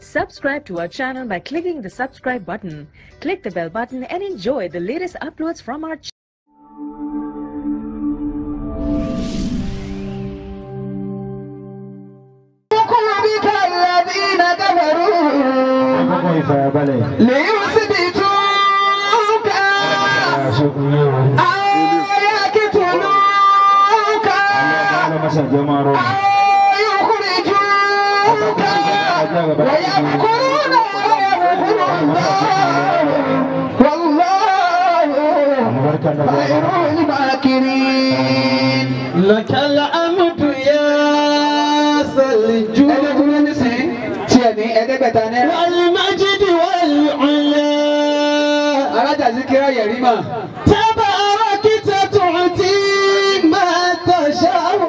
Subscribe to our channel by clicking the subscribe button. Click the bell button and enjoy the latest uploads from our channel. ليثبتوك أو يقتلوك أو يخرجوك ويمكرون ويمكر الله والله خير الماكرين. لك الحمد يا سلجوك والمجد والعلا تباركت تعطي ما تشاء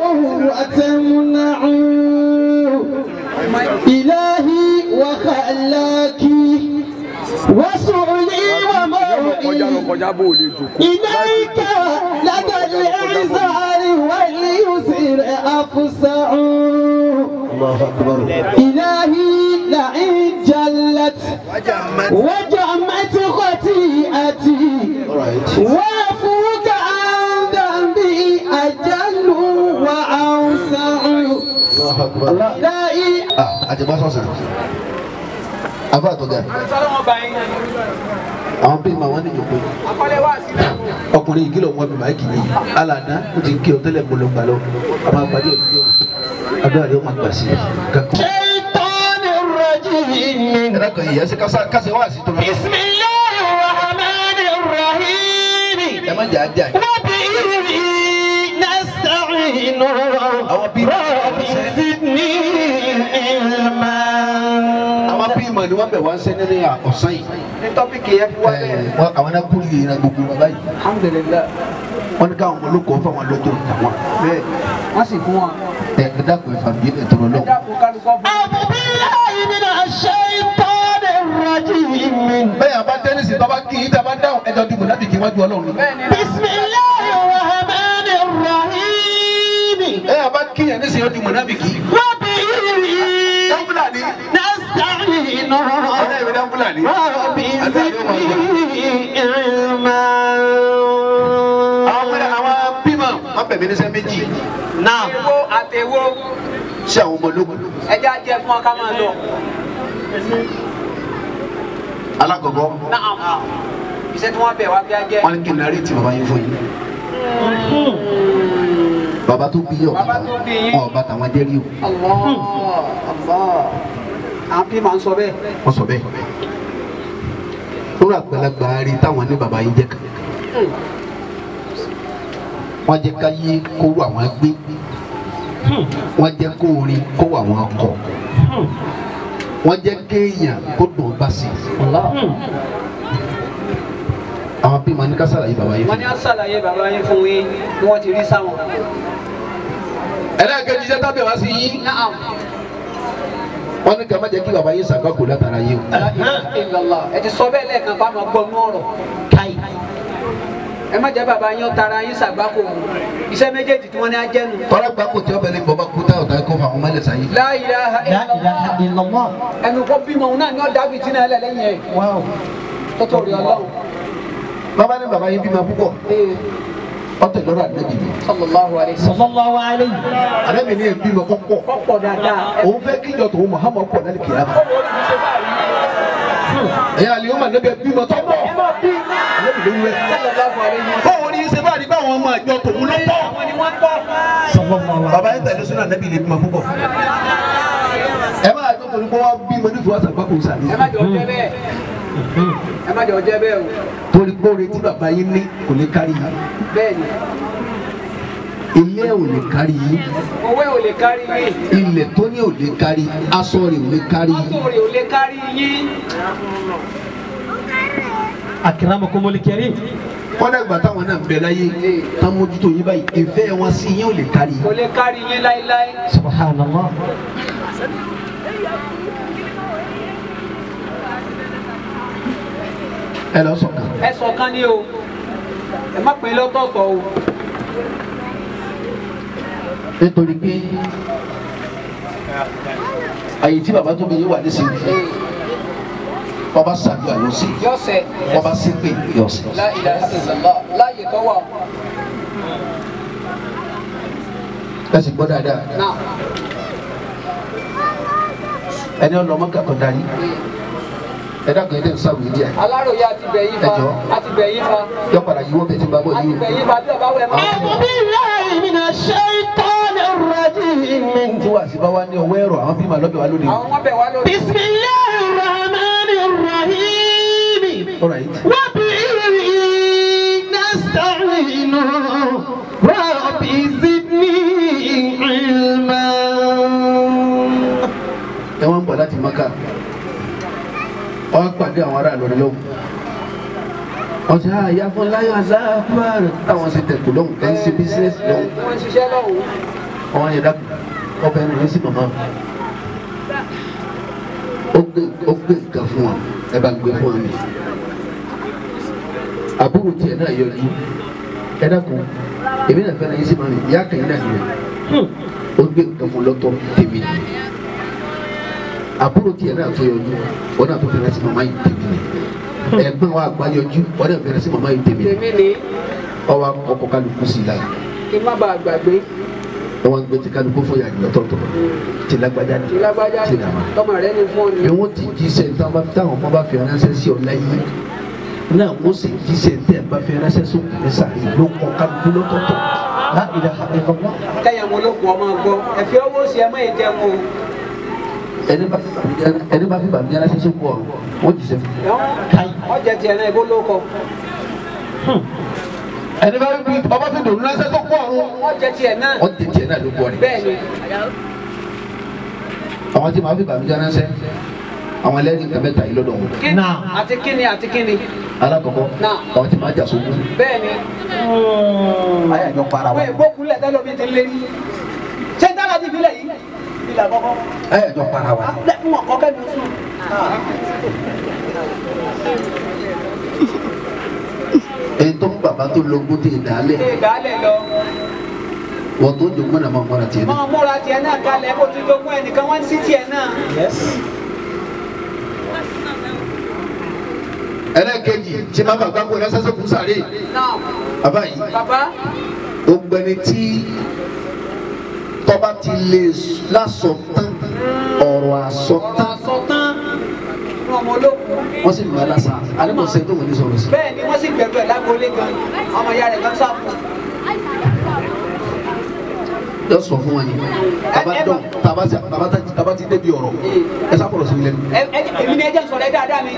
وتمنع إلهي وخلاكي وسعلي وموئي إليك لدى الإعزار واليسر أفسع إلهي لئن جلت وجمت خطيئتي وعفوك عن ذنبي أجل وأوسع. إلهي Àwọn bí màá wọn ní ìjòkó ọkùnrin yìí kìlọ̀ wọn bí màá kìíní alàdá ó ti kí ọ tẹ́lẹ̀ mo lọ gbà lọ àwọn àgbàdo ẹ̀ àdúrà yóò máa gbà sí kankan. Ṣaitanir rajim. Ẹ̀rọ kan yìí ẹsẹ̀ kásẹ̀ wá sí tó lọ. Bismillahir rahmanir rahim. Ẹ má jà á jà. Wa bihi nasta'inu. Àwọn bí Rabbi zidni ilma. Àwọn bí ìmọ̀ ni wọ́n bẹ̀ wá ń sẹ́ nínú ọ̀sán yìí. Ní tọ́pìkì yẹn fi wá bẹ́ẹ̀. Àwọn náà kúrò yìí gbogbo bàbá yìí. Alhamdulillah. Wọ́n ní káwọn olóko fáwọn lọ́jọ́ ìtàwọn. Bẹ́ẹ̀ wọ́n sì fún wọn. Ẹ dákun ìfàmì ẹ̀ tọrọ lọ. Ẹ dákun kálukọ́ fún. A'udhu billahi minash shaitanir rajim. Bẹ́ẹ̀ àbá tẹ́nísì tó bá kí i tá a bá dáhùn ẹjọ́ dìbò láti kí wájú Ọlọ́run. Bismillahir rahmanir rahim. Ẹ àbá kíyàn nísìnyí ó di mùnáfìkì. Wa bihi Dáńfúlàní. nasta'inu. Ọ̀rẹ́ mi Dáńfúlàní. Rabbi zidni ilma. Àwọn bímọ wọn bẹ̀ mí níṣẹ́ méjì. Náà. Èwo àtẹ̀wò. Ṣé àwọn ọmọ ológun? Ẹ jẹ́ àjẹ fún ọ ká máa lọ. Alákọ̀ọ́kọ́. Náà. Iṣẹ́ tí wọ́n bẹ̀ wá bí a jẹ́. Wọ́n ní kí n narí ti bàbá yín fún yín. Bàbá tó bí yín ọba tàwọn jẹ́rí o. Allah Allah. Àwọn bí màá ń sọ bẹ́ẹ̀. Wọ́n sọ bẹ́ẹ̀. Lórí àgbàlagbà rí táwọn ní bàbá yín jẹ́ kan. Wọ́n jẹ́ ká yé kó wà wọ́n gbé. Wọ́n jẹ́ kó orin kó wà wọ́n kọ. Wọ́n jẹ́ kéèyàn kó dùn bá sí. Àwọn bí màá ní ká sàlàyé bàbá yín fún Wọ́n ní á sàlàyé bàbá yín fún yín bí wọ́n ti rí sáwọn. Ẹlẹ́ẹ̀kejì iṣẹ́ tábìlì wá sí yín. Wọ́n ní ká má jẹ́ kí bàbá yín ṣàgbákò látara yín o. Illallah. Ẹ ti sọ bẹ́ẹ̀ lẹ́ẹ̀kan bá máa gbọ́ nú ọ̀rọ̀. Ẹ má jẹ́ bàbá yín ó tara yín ṣàgbákò o. Iṣẹ́ méjèèjì tí wọ́n ní á jẹ́nu. Tọ́lá gbáko tí ọbẹ̀ ní bọ́bá kú táwọn táwọn kó fún àwọn mẹ́lẹ̀ sáyé. La ilaha illallah. Ẹnu kó bímọ òun náà ni ó dábì tí náà lẹ̀ lẹ́yìn ẹ̀. Tó tó rí Ọlọ́run. Bàbá ní bàbá yín bímọ púpọ̀. Ọtẹ lọ́rọ̀ ànábì mi. Sallallahu alayhi. Sallallahu alayhi. Ànábì ní ẹbí mọ kọ́kọ́. Kọ́pọ̀ dáadáa. Òun fẹ́ kíjọ tòun Muhammad pọ̀ lálẹ́ kìlámà. Ẹ̀yin àlè ọmọ ànábì ẹbí mọ tọ́pọ̀. Ànábì ló wẹ̀. Sallallahu alayhi. Báwo ni ṣe bá rí báwọn ọmọ àjọ tòun ló pọ̀? Àwọn ni wọ́n pọ̀. Bàbá yín tẹ̀lé súnà ànábì lè bímọ púpọ̀. Ẹ máa tó torí pé wọ́n bímọ nítorí wọ́n sàgbákò sàlẹ̀. Ẹ má jọ jẹ́ bẹ́ẹ̀. Ẹ má jọ jẹ́ bẹ́ẹ̀ o. Torí pé oore tí bàbá yín ní kò lè kárí yín. Bẹ́ẹ̀ni. Ilé ò lè kárí yín. Owó ò lè kárí yín. Ilẹ̀ tó ní ò lè kárí. Aṣọ rẹ̀ ò lè kárí yín. Mọ́tò rẹ̀ ò lè kárí yín. Akramakumul karim. Kọ́dà ìgbà táwọn náà ń bẹ láyé tán mójútó yín báyìí ìfẹ́ wọn sí yín ò lè kárí yín. Kò lè kárí yín láéláé. Subhanallah. Ẹ lọ ṣọ̀kan. Ẹ ṣọ̀kan ni o. Ẹ má pín lọ́tọ̀ọ̀tọ̀ o. Nítorí pé Àyè tí bàbá tó bí yín wà nísìnyí. Ọba sàdúrà yóò ṣe. Yọ̀ọ̀sẹ̀. Ọba ṣépè yóò ṣe. La ilaha illallah. Láàyè tó wà. Ẹ sì gbọ́ dáadáa. Náà. Ẹni ọlọmọ kàtọ́ darí. Ẹ dákun ẹ dẹ́ sáwìí díẹ̀. Aláròyé àti bẹ̀yìn fa. Ẹ jọ̀ọ́. Àti bẹ̀yìn fa. Yọ padà yíwọ́ bẹ̀ tí ń bá bọ̀ Àti yìí o. bẹ̀yìn fa bí ọba wẹ̀ máa. أعوذ بالله من الشيطان الرجيم Tí wàá sí bá wá ní ọwọ́ ẹ̀rọ àwọn bímọ lọ́bẹ̀ wá lónìí. Àwọn wọn bẹ̀ wá lórí. بسم الله الرحمن الرحيم All right. وبه نستعين رب زدني علما Ẹ wọ́n ń bọ̀ láti Maka. Wọ́n pàdé àwọn ará Ìlọrin lọ́hùn. Wọ́n ti há ìyá fún láyọ̀ aláàbáàrẹ̀ táwọn ṣe tẹ̀kù lọ́hùn kan ṣe bísíǹsì lọ́hùn. Wọ́n ń ṣiṣẹ́ lọ́hùn. Wọ́n yẹ dákun ọbẹ̀ ẹnu rẹ̀ sí màmá. Ó gbé nǹkan fún wa ẹ bá gbé fún wa mi. Àbúrò tiẹ̀ náà yọjú. Ẹ dákun èmi náà fẹ́ràn yín sí màmí ìyá kẹ́yìn náà nìyẹn. Ó gbé nǹkan fún lọ́tọ̀ tèmi. Àbúrò tiẹ̀ náà tó yọjú wọn náà tó fẹ́ràn sí màmá yìí tèmi ni. Ẹ̀gbọ́n wa àgbà yọjú wọn náà fẹ́ràn sí màmá yìí tèmi ni. Tèmi ni Ọwọ́ akọkọ kálukú sí i la kí n má bàa gbàgbé. wọn gbé ti kálukú fún yàrá lọ́tọ̀ọ̀tọ̀ ti lágbájá ni Tí lágbájá ti làmà. tọmọ rẹ ní fún ọ ni. Bí wọ́n ti jíṣẹ́ táwọn ọmọ bá fi ránṣẹ́ sí ọ láyé náà wọ́n sì jíṣẹ́ tẹ́ bá fi ránṣẹ́ sókè ní sàrí ló kọ kálukú lọ́tọ̀ọ̀tọ̀. لا إله إلا الله Kẹ́yìn àwọn olókùn ọmọ gbọ́. Ẹ̀fẹ́ owó sí ẹ mọ́ ètè wọn o. Ẹni bá fi bàmí ránṣẹ́ sókè ọ̀run wọ́n jíṣẹ́ fún. Wọ́n jẹ tiẹ̀ náà ìbò lóko. Ẹni bá fi ọba fi dòdò ránṣẹ́ sókè ọ̀run Wọ́n jẹ tiẹ̀ náà. wọ́n ti tiẹ̀ náà ló kọ́ rẹ̀. Bẹ́ẹ̀ ni. Àwọn tí màá fi bàmí ránṣẹ́ àwọn ẹlẹ́rìí nǹkan mẹ́ta yìí lọ́dọ̀ wọn. Kíni Náà. àti kíni àti kíni. Alákọ̀ọ́kọ́ Náà. àwọn tí màá jà sókú. Bẹ́ẹ̀ ni. Ayé àjọ para wa. Wọ́n ìgbókulẹ̀ tẹ́lómi ti lé ní. Ṣé ń dára ti ìbílẹ̀ yìí? Ìbílẹ̀ àkọ́kọ́. Ayé àjọ para wa. Fún ọkọ kẹ́mi sùn. Èyí tó ń bàbá tó lógún tè dálẹ̀ Ṣé ìdálẹ̀ lọ? wọ́n tó jogún náà máa mọ́ra tiẹ̀ náà. Máa múra tiẹ̀ náà kalẹ̀ kó ti jogún ẹnìkan wọ́n ń sí tiẹ̀ náà. Ẹlẹ́ẹ̀kejì tí máa bàgbá kó ránṣẹ́ sókun sáré Náà bàbá yìí bàbá ó gbẹni tí tọ́ba ti lè lásọtán ọ̀rọ̀ ọ̀rọ̀ àsọtán àsọtán fún ọmọ olókùn. wọ́n sì lù alásà alẹ́ kò sẹ́ni tó wọ́n ní sọ̀rọ̀ sí. Bẹ́ẹ̀ ni wọ́n sì gbẹ̀rù ẹ̀ lágboolé gan. Ọmọ ìyá rẹ̀ gan sáfù. Yọ sọ fún wa ni taba dɔn taba ti débi ọ̀rọ̀ ẹ sá kọlọ sí mi lẹ́nu Èmi ni ẹ jẹ́ n sọ̀rọ̀ ẹ dáadáa mi.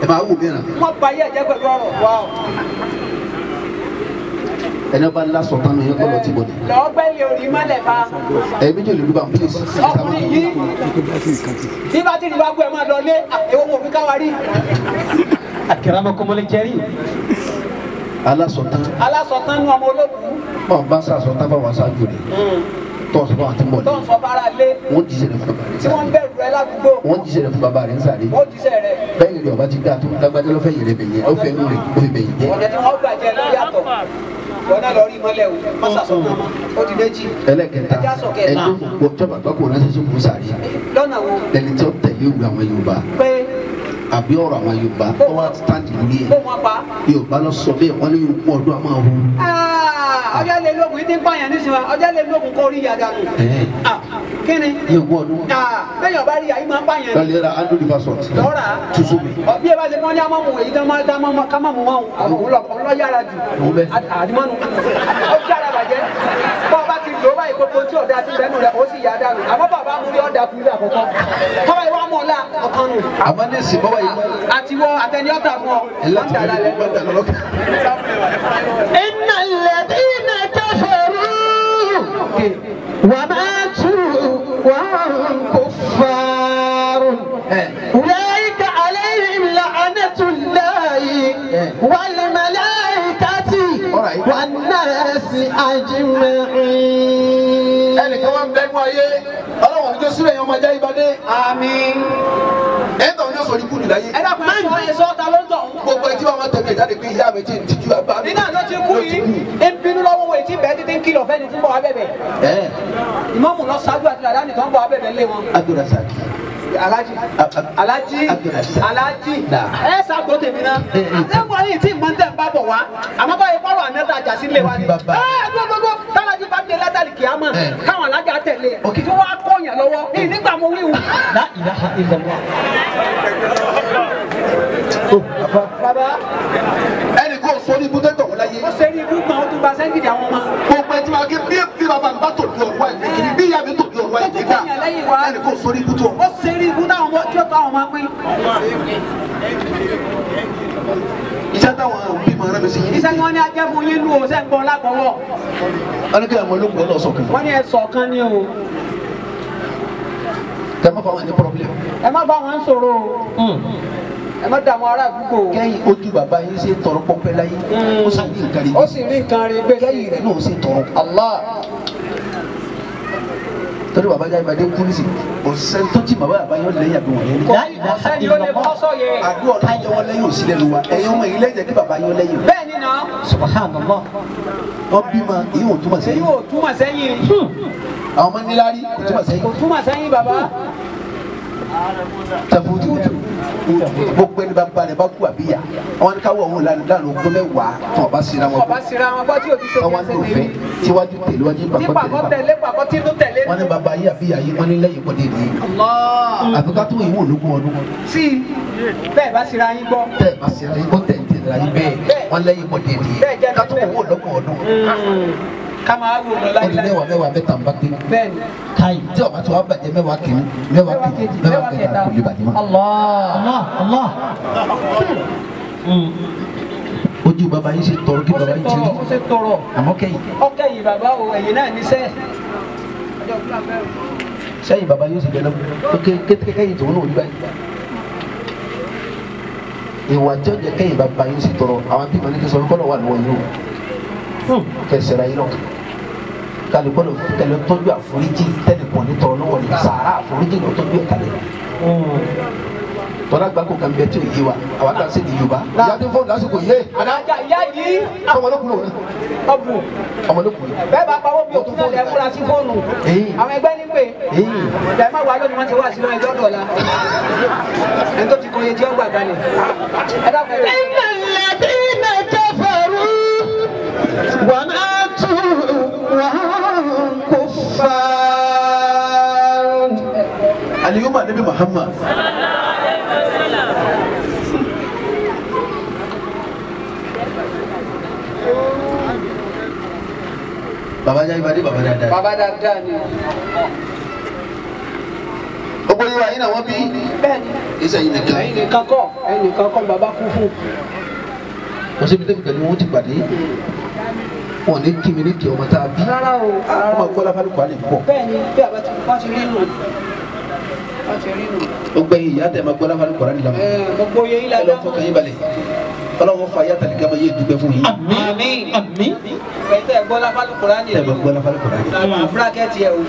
ẹ máa wò mí ràn Wọ́n ba ayé ẹ̀jẹ̀ pẹ̀lú ọ̀rọ̀. Wá o. ẹni bá lásọtán mi yẹn kọlọ ti bọ̀ ni Lọ́ọ́ gbẹ́lẹ̀ orí mọ́lẹ̀ fa. ẹ méjì lè dúbà please. Ọkùnrin yìí bí bá ti rí wá gbé ẹ máa lọ lé èwo mo fi káwa rí. أكرمكم الكريم Alásọtán Alásọtán nu ọmọ olókùn. báwọn bá sàsọtán báwọn aṣáájú rẹ tọ́sọ̀ fún àwọn tí ń bọ̀ Tó ń ní sọ bára lé wọ́n jíṣẹ́ rẹ̀ fún bàbá rẹ̀ tí wọ́n ń sáré bẹ̀rù ẹ ládùúgbò. wọ́n jíṣẹ́ rẹ̀ fún bàbá rẹ̀ sáré Ó jíṣẹ́ rẹ̀. bẹ́ẹ̀ rẹ̀ ọba ti dáa tó lágbájá lọ́fẹ̀ yẹrẹ bẹ̀yẹ ó fẹ́ nù rẹ̀ ó fi bẹ̀yẹ jẹ́ Ọ̀nà tí wọ́n gbàjẹ́ ló yàtọ̀. Wọ́n náà lọ rí mọ́lẹ̀ o. Má sàsọtán mọ́. Ó di méjì. ẹlẹ́kẹta Ẹja sọ̀kẹ́ ẹjọ́ gbọ́ tọ́ba gbọ́ kó ránṣẹ́ sókun sáré Lọ́nà wo lẹni tí ó tẹ̀lé òwe àwọn Yorùbá pé àbí ọ̀rọ̀ àwọn Yorùbá tó wá táǹdì lórí kó ẹ̀ wọn pa. Yorùbá lọ sọ bẹ́ẹ̀ wọ́n ní ogún ọdún àmọ́ àwọn Ọjọ́ lè lóògùn yìí ti ń pààyàn nísìnyí wa. Ọjọ́ lè lóògùn kó rí yàrá nù. Kí ni? ní ogún ọdún Bẹ́ẹ̀ ọba rí yàrá yìí máa ń pààyàn ní. lọ́lẹ́ ra andrew river salt Lọ́ra. tuntun mi Bí ẹ bá ṣe kán ní amọ̀mù èyí tán máa dá mọ́ ká má mú wọn òun lọ yára jù. Òun bẹ́ẹ̀. Àdìmọ́nu. Ó yára bàjẹ́. Bọ́ ọba ti lò báyìí gbogbo tí ọ̀dà ti bẹ́nu rẹ̀ ó sì yá dànù. Àmọ́ bàbá mú rí ọ̀dà kúrú àkọ́kọ́. Tọ́ba ìwà mọ̀ ọ́lá ọ̀kan nù. àmọ́ ní sìn bọ́wọ́ yìí Àti wọ àtẹni ọ̀tà fún ọ. ẹ̀ láti Wọ́n dà lálẹ́. wọ́n dà lọ́kàn. إن الذين كفروا وماتوا وهم كفار أولئك عليهم لعنة الله والملائكة والناس أجمعين. ẹnìkan wá ń bẹ mú ayé ọlọ́wọ́n ní jésù lẹ́yìn ọmọ ajá ìbàdí. Àmín. Ẹ tọ̀ ní sọ̀rí kúrì láyé. Ẹ dákun ẹ sọ ta ló ń tọ̀. Gbogbo ẹ tí wọ́n máa tẹ̀lé ìjáde pé ìyá mi ti ń tijú àbá mi. Nínú àná ti kú yìí, ń bínú lọ́wọ́ wo ètí bẹ́ẹ̀ títí ń kìlọ̀ fẹ́ni tí ń bọ̀ wá bẹ̀bẹ̀. Ìmáàmù lọ ṣáájú àti dàdá nìkan ń bọ̀ wá bẹ̀bẹ̀ lé wọn. Abdulrasaq. Alhaji Alhaji Alhaji ẹ ṣàgbọ́ tèmi náà. Àtẹ̀wọ̀n yìí tí mọ̀ ń tẹ̀ ń bá bọ̀ wá. Àmọ́ báyìí pọ́lọ̀ àmẹ́ta àjà sí ilé wa ni. Ẹ gbogbo tálájú bá dé látàlí kìámà káwọn alájà tẹ̀lé tí wọ́n á kọ̀yàn lọ́wọ́ ní nígbà mo wíwù. La ilaha illallah. Bàbá ẹnì kò sọ ní ibùdó tọ̀wọ́ láyé. Ó ṣe ní ibú gbọ̀n ó tún ba sẹ́ńgìdì àwọn ọmọ. Gbogbo ẹ tí wàá ké bí bàbá mi bá tò di ọ̀rọ̀ àìní kiri bí ìyá mi tò di ọ̀rọ̀ àìní ká ẹnì kò sọ ní ibùdó. Ó ṣe ní ibú táwọn ọmọ tí ó táwọn ọmọ pín. Iṣẹ́ táwọn òbí mọ̀ ọ́nà mi sí yín. Iṣẹ́ tí wọ́n ní ajẹ́ fún yín lù ó ṣe ń gbọ́ lágbọ̀wọ́. Wọ́n ní kí àwọn ológun ọlọ́ sọ̀kan. Wọ́n ní ẹ ṣọ̀kan ni o. Ẹ má bá wọn ní problem. Ẹ má bá wọn sọ̀rọ̀ o. Ẹ má dààmú ará àdúgbò. Kẹ́yìn ojú bàbá yín ṣe tọrọ pọpẹ láyé. Ó sì rí nǹkan rí. Ó sì rí nǹkan rí gbé. Kẹ́yìn rẹ̀ náà ṣe tọrọ. Allah. Torí bàbá jáde bàdé kú nísì. Ọ̀sẹ̀ tó ti bàbá bàbá yóò lẹ́yìn àbí wọ̀nyẹn. Ọ̀sẹ̀ ni ó lè bọ́ sọ̀yẹ. Àdúrà ọ̀la yẹ wọ́n lẹ́yìn òsì lẹ́nu wa. Ẹ̀yin ọmọ yìí lẹ́jẹ̀ kí bàbá yóò lẹ́yìn. Bẹ́ẹ̀ni náà. Subhanallah. Wọ́n bímọ èyí ò túmọ̀ sẹ́yìn. Èyí ò túmọ̀ sẹ́yìn. Àwọn ọmọ níláárí kò túmọ̀ sẹ́yìn. Kò túmọ̀ sẹ́yìn bàbá. Tafutu gbogbo ẹni bàbá rẹ bá kú àbíyá àwọn ní káwọ òun lánàá ogún mẹ́wàá tí wọn bá síra wọn ọba síra wọn gbọ́ tí òbí ṣe wọn lò fẹ́ tíwájú tẹ̀lé wájú pàkọ́ tẹ̀lé pàkọ́ tínú tẹ̀lé. Wọn ní bàbá yìí àbíyá yìí wọn ní lẹ́yìn kọ́ dédé àfi ká tó ìwọ ológun ọdún. Tí bẹ́ẹ̀ bá síra yín gbọ́. Bẹ́ẹ̀ bá síra yín gbọ́ tẹ̀ tẹ̀lé yín bẹ́ẹ̀ wọn lẹ́yìn kọ́ dédé ká tó ìwọ ológun ọdún. Ká máa wò lọ láyé láyé. Mẹ́wàá mẹ́wàá mẹ́ta ń bá pé. Bẹ́ẹ̀ni. Káyì tí ọba tí wàá bàjẹ́ mẹ́wàá kìíní mẹ́wàá kejì mẹ́wàá kẹta kò lè bàjẹ́ mọ́. Allah Allah. Ojú bàbá yín ṣe tọrọ kí bàbá yín ti rí. Ó ṣe tọrọ. Àmọ́ kẹ́yìn. Ọkẹ́yìn bàbá o ẹ̀yìn náà níṣẹ́. Sẹ́yìn bàbá yóò sì bẹ̀ lọ́wọ́ kẹ́yìn tòun náà rí báyìí. Ìwà tí ó jẹ kẹ́yìn bàbá yín sì tọrọ àwọn bímọ ní kí sọ kọ́lọ̀ wà lọ́wọ́ yín o. Kẹsìrà yín lọ́kàn. Kálukọ́lọ̀ kẹlẹ́ tọ́jú àforíjì tẹ́lẹ̀ pọ̀ ní tọrọ lọ́wọ́ ní sàrà àforíjì lọ tọ́jú ẹ̀ kalẹ̀. Tọ́lá gbàgbọ́ kan bẹ tí ò yé wa àwa tá a ṣe ní Yorùbá. Ìyá tó fọ́ọ̀nù lásìkò yé. Ìyá yìí. Ọmọlókùnrin òun. Ọ̀bù. Ọmọlókùnrin. Bẹ́ẹ̀ bá pawó bí òkú náà lè múra sí fóònù. Àwọn ẹgbẹ́ ní pé. Ìjà má wà lónìí wọ́n ti wá sínú ẹjọ́ dọ̀la. Ẹni tó ti kọ iye tí ó gbà kalẹ̀. Ẹ dákun ẹ. Innal ladina kafaru wa matu wa hum kuffar. Aliyuma Nabi Muhammad. Baba jẹ́ ibadé baba dáadáa. Baba dáadáa ni. Gbogbo yìí wà yín náà wọ́n bí. Bẹ́ẹ̀ni. Iṣẹ́ yìí nìkan. Ẹ̀yin nìkan kọ́ ẹ̀yin nìkan kọ́ bàbá kú fún. Wọ́n ṣe mi tẹ́kọ̀ pẹ̀lú wọn ti pàdé. Wọ́n ní kí mi ní kí ọmọ tá a bí. Rárá o. Ọmọ gbọ́dọ̀ fálùkù á lè pọ̀. Bẹ́ẹ̀ni bí àbá ti wọ́n ti rí nù. Wọ́n ti rí nù. Gbogbo yìí ìyá tẹ̀ máa gbọ́dọ̀ fálùkù á lè lámà. Gbogbo yìí la Ẹ lọ fọkàn yín balẹ̀. Ọlọ́run fa yàtàlí kama yé dúpẹ́ fún yín. Àmín àmín. Tẹ̀ gbọ́dọ̀ fálùkù á lè. Tẹ̀ gbọ́dọ̀ fálùkù á lè. Bírákẹ́tì ẹ̀ o.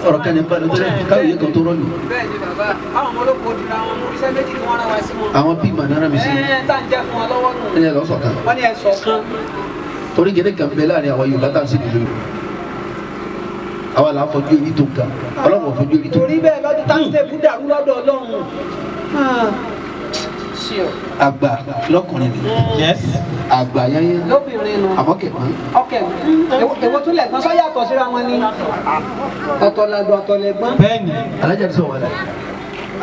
Ọ̀rọ̀ kan ní n bá lọ tẹ́lẹ̀ káwé yẹ kan tó rọ́ọ̀lù. Bẹ́ẹ̀ni bàbá, àwọn ọmọ olóko dira wọn mú iṣẹ́ méjì tí wọ́n rán wa sí wọn. Àwọn bíi màná mi sí. Ẹ tá ń jẹ́ fún wọn lọ́wọ́ nù. Ẹ yẹ lọ ṣọ̀kan. Wọ́n ní ẹ ṣọ̀kan. Torí gẹ́gẹ́ kan bẹ láàrin àwọn Yorùbá tá à ń sì nílùú. Àwa là á fojú eré tó ga, Ọlọ́run ò fojú eré tó. Torí bẹ́ẹ̀ lọ́dún tá ń tẹ̀kú dàrú lọ́dọ̀ Ọlọ́run. Àgbà lọ́kùnrin ni. Yes. Àgbà yányán. Lóbìnrin nu. Àmọ́ kẹ̀gbọ́n. Ọkẹ èwo tún lẹ̀gbọ́n sọ yàtọ̀ síra wọn ni. Ọ̀tọ̀ làgbà ọ̀tọ̀ lẹ̀gbọ́n. Bẹ́ẹ̀ni. Alájà ti sọ wà láyé.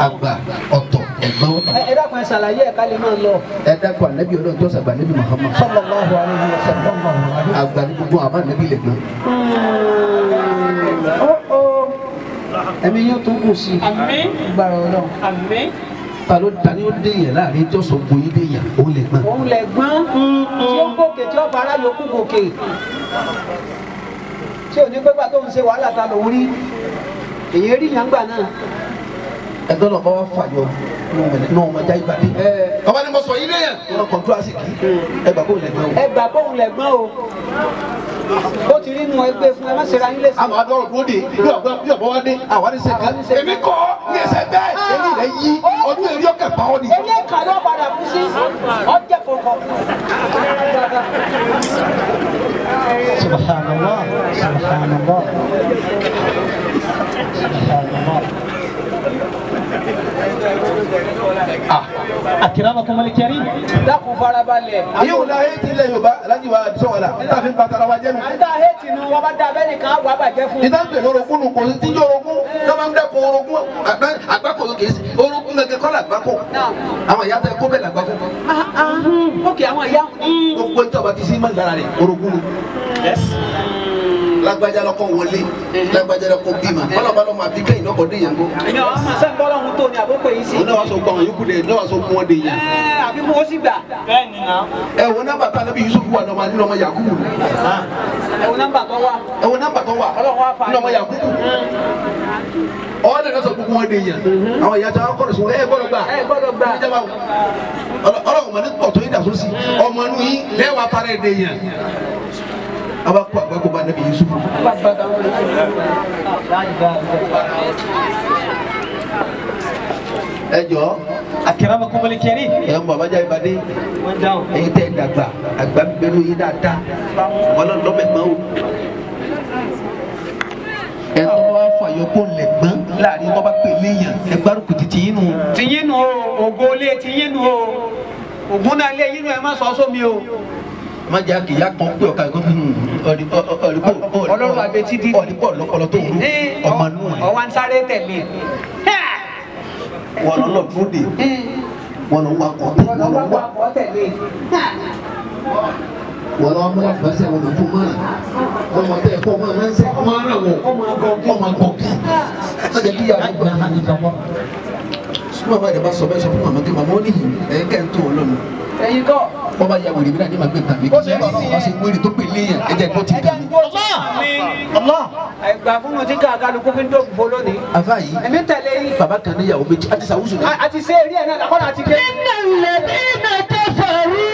Àgbà ọ̀tọ̀ ẹ̀gbọ́n ọ̀tọ̀. Ẹ dákun ẹ ṣàlàyé ẹ̀ ká lè máa lọ. Ẹ dákun ànábì Ọlọ́run tó ṣàgbà ànábì Muhammad. Sallallahu alaihi wasallam. Àgbà ní gbogbo àmọ́ ànábì lẹ̀gbọ́n. Ẹ̀mí yóò tún kù sí. Àmín. Gbàrọ̀ Ọlọ́run. Àmín. Ta ló ta ni ó déyàn láàrin tó sọ gboyè déyàn òun lè gbọ́n. Òun lè gbọ́n tí ó gòkè tí ó bára yòókù gòkè tí ò ní pẹ́pà tó ń ṣe wàhálà ta lòún rí èyí rí yàn gbà náà. Ẹgbẹ́ náà bá wà fàyọ ní ọmọ ajá ìbàdí. Ọba ni mo sọ yìí léyàn. Ọ̀nà kọ̀ǹtúrà sì kí ẹ gbà kóun lè gbọ́n o. Ẹ gbà kóun lè gbọ́n o. Ó ti rí nu ẹgbẹ́ fún ẹ má ṣe ra yín léṣe. Àwọn adọ́rọ̀ dúró de bí ọ̀bọ wá dé àwọn àdìsẹ́ kan. Èmi kọ́ ní ẹsẹ̀ bẹ́ẹ̀ èmi rẹ̀ yí ọdún èrè ọkẹ̀ pa ọ́ ni. Èmi kà ló padà kú sí ọjẹ́ kọ̀ọ̀kan. Subhanallah, subhanallah, subhanallah. Akramakum al-karim. Dákun farabalẹ̀. Yóò la ayé ti ilẹ̀ Yorùbá alájí wa sọ̀rọ̀ la níta fi ń batara wa jẹ́nu. Àyíká ayé ti nu wọn bá dá abẹ́ nìkan wà bàjẹ́ fún. Níta ń pè lórogún nù kò sí tíjọ́ orogún tó máa ń dẹ́kun orogún àgbákò kì í sí orogún gẹ́gẹ́ kọ́ làgbákò. Àwọn ìyá tẹ kó bẹ́ẹ̀ làgbákò. Ókè àwọn ìyá. Gbogbo ìjọba ti sí mọ́ ìdára rẹ̀ orogún ni. Lágbájá lọkọ wọlé lágbájá lọkọ bímọ bọlọbọlọ máa bí kẹ́yìn lọkọ déyàn kó. Èmi àwọn ọmọ sẹ́ń bọ́lá ohun tó ní àkókò yìí sí. Òun náà wàá sọ gbọ́ àwọn yòókù dé náà wàá sọ fún wọn dé yẹn. Àbí mo sì gbà. Bẹ́ẹ̀ni náà. Ẹ wo nọ́mbà tá lóbi Yusuf wà nọmọ nínú ọmọ Yakubu. Ẹ wo nọ́mbà tó wà. Ẹ wo nọ́mbà tó wà nínú ọmọ Yakubu. Ọ̀hún náà sọ gbogbo wọn dé yẹn. Àwọn ìyá tó kọ́ sọ ẹ gbọ́dọ̀ gbà. Ẹ gbọ́dọ̀ gbà. Ọlọ́run mọ̀ ní pọ̀ tó yín dà sósì ọmọ inú yín lẹ́wàá parẹ́ dé yẹn. Aba kó àgbákò bá Nabi Yusufu. Ẹ jọ. Akramakum al-karim. Ẹ ń bọ̀ abájá ìbàdí. Ẹyin tẹ́ dàgbà àgbà bẹ̀rù yín dáadáa. Ọlọ́run lọ́mẹ̀gbọ́n o. Ẹ tọ́ bá fàyọ kó lẹ̀ gbọ́n láàrin tó bá pè léèyàn ẹ gbárùkù ti tiyín nù. Tiyín nù o, ògo lé tiyín nù o, ògùn náà lé yín nù ẹ má sọ sómi o. Má jẹ́ kìyà kan pé ọ̀ka ẹ̀kọ́ ọlọ́run àbẹ̀tí dídì ọ̀dìpọ̀ lọ́pọ̀lọ́ tó ń rú ọmọ inú ẹ̀. Ọwọ́ ń sáré tẹ̀lé. Wọ́n lọ lọ dúró de wọ́n lọ wá kọ́ tẹ̀lé wọ́n lọ wá tẹ̀lé. Wọ́n lọ mú àgbàṣe wọn lọ fún mọ́ wọn mọ̀ tẹ́ ẹ̀kọ́ wọn ránṣẹ́ ọmọ ara wọn ọmọ gọ̀ọ̀kì. Má jẹ́ kíyà gbà. Súnmọ́ bá yẹn bá sọ bẹ́ẹ̀ sọ fún màmá kí màmá ó níyì ẹ̀yìn kẹ́ ń tó wọn lọ́nu. Ẹ̀yin kọ́. Wọ́n bá ya wèrè mi náà ní màá gbé tàbí kí wọ́n bá ṣe wèrè tó pè léyàn ẹ̀jẹ̀ gbọ́ ti kàn mí. Ẹgbà fún mi tí kálukú fi ń dóògùn fún lónìí. Àfa yìí. Èmi ń tẹ̀lé yín. Bàbá kan níyàwó méjì àti sàwùsù náà. Àti ṣe eré ẹ̀ náà làkọ́lá àti ké. Innal ladhina kafaru.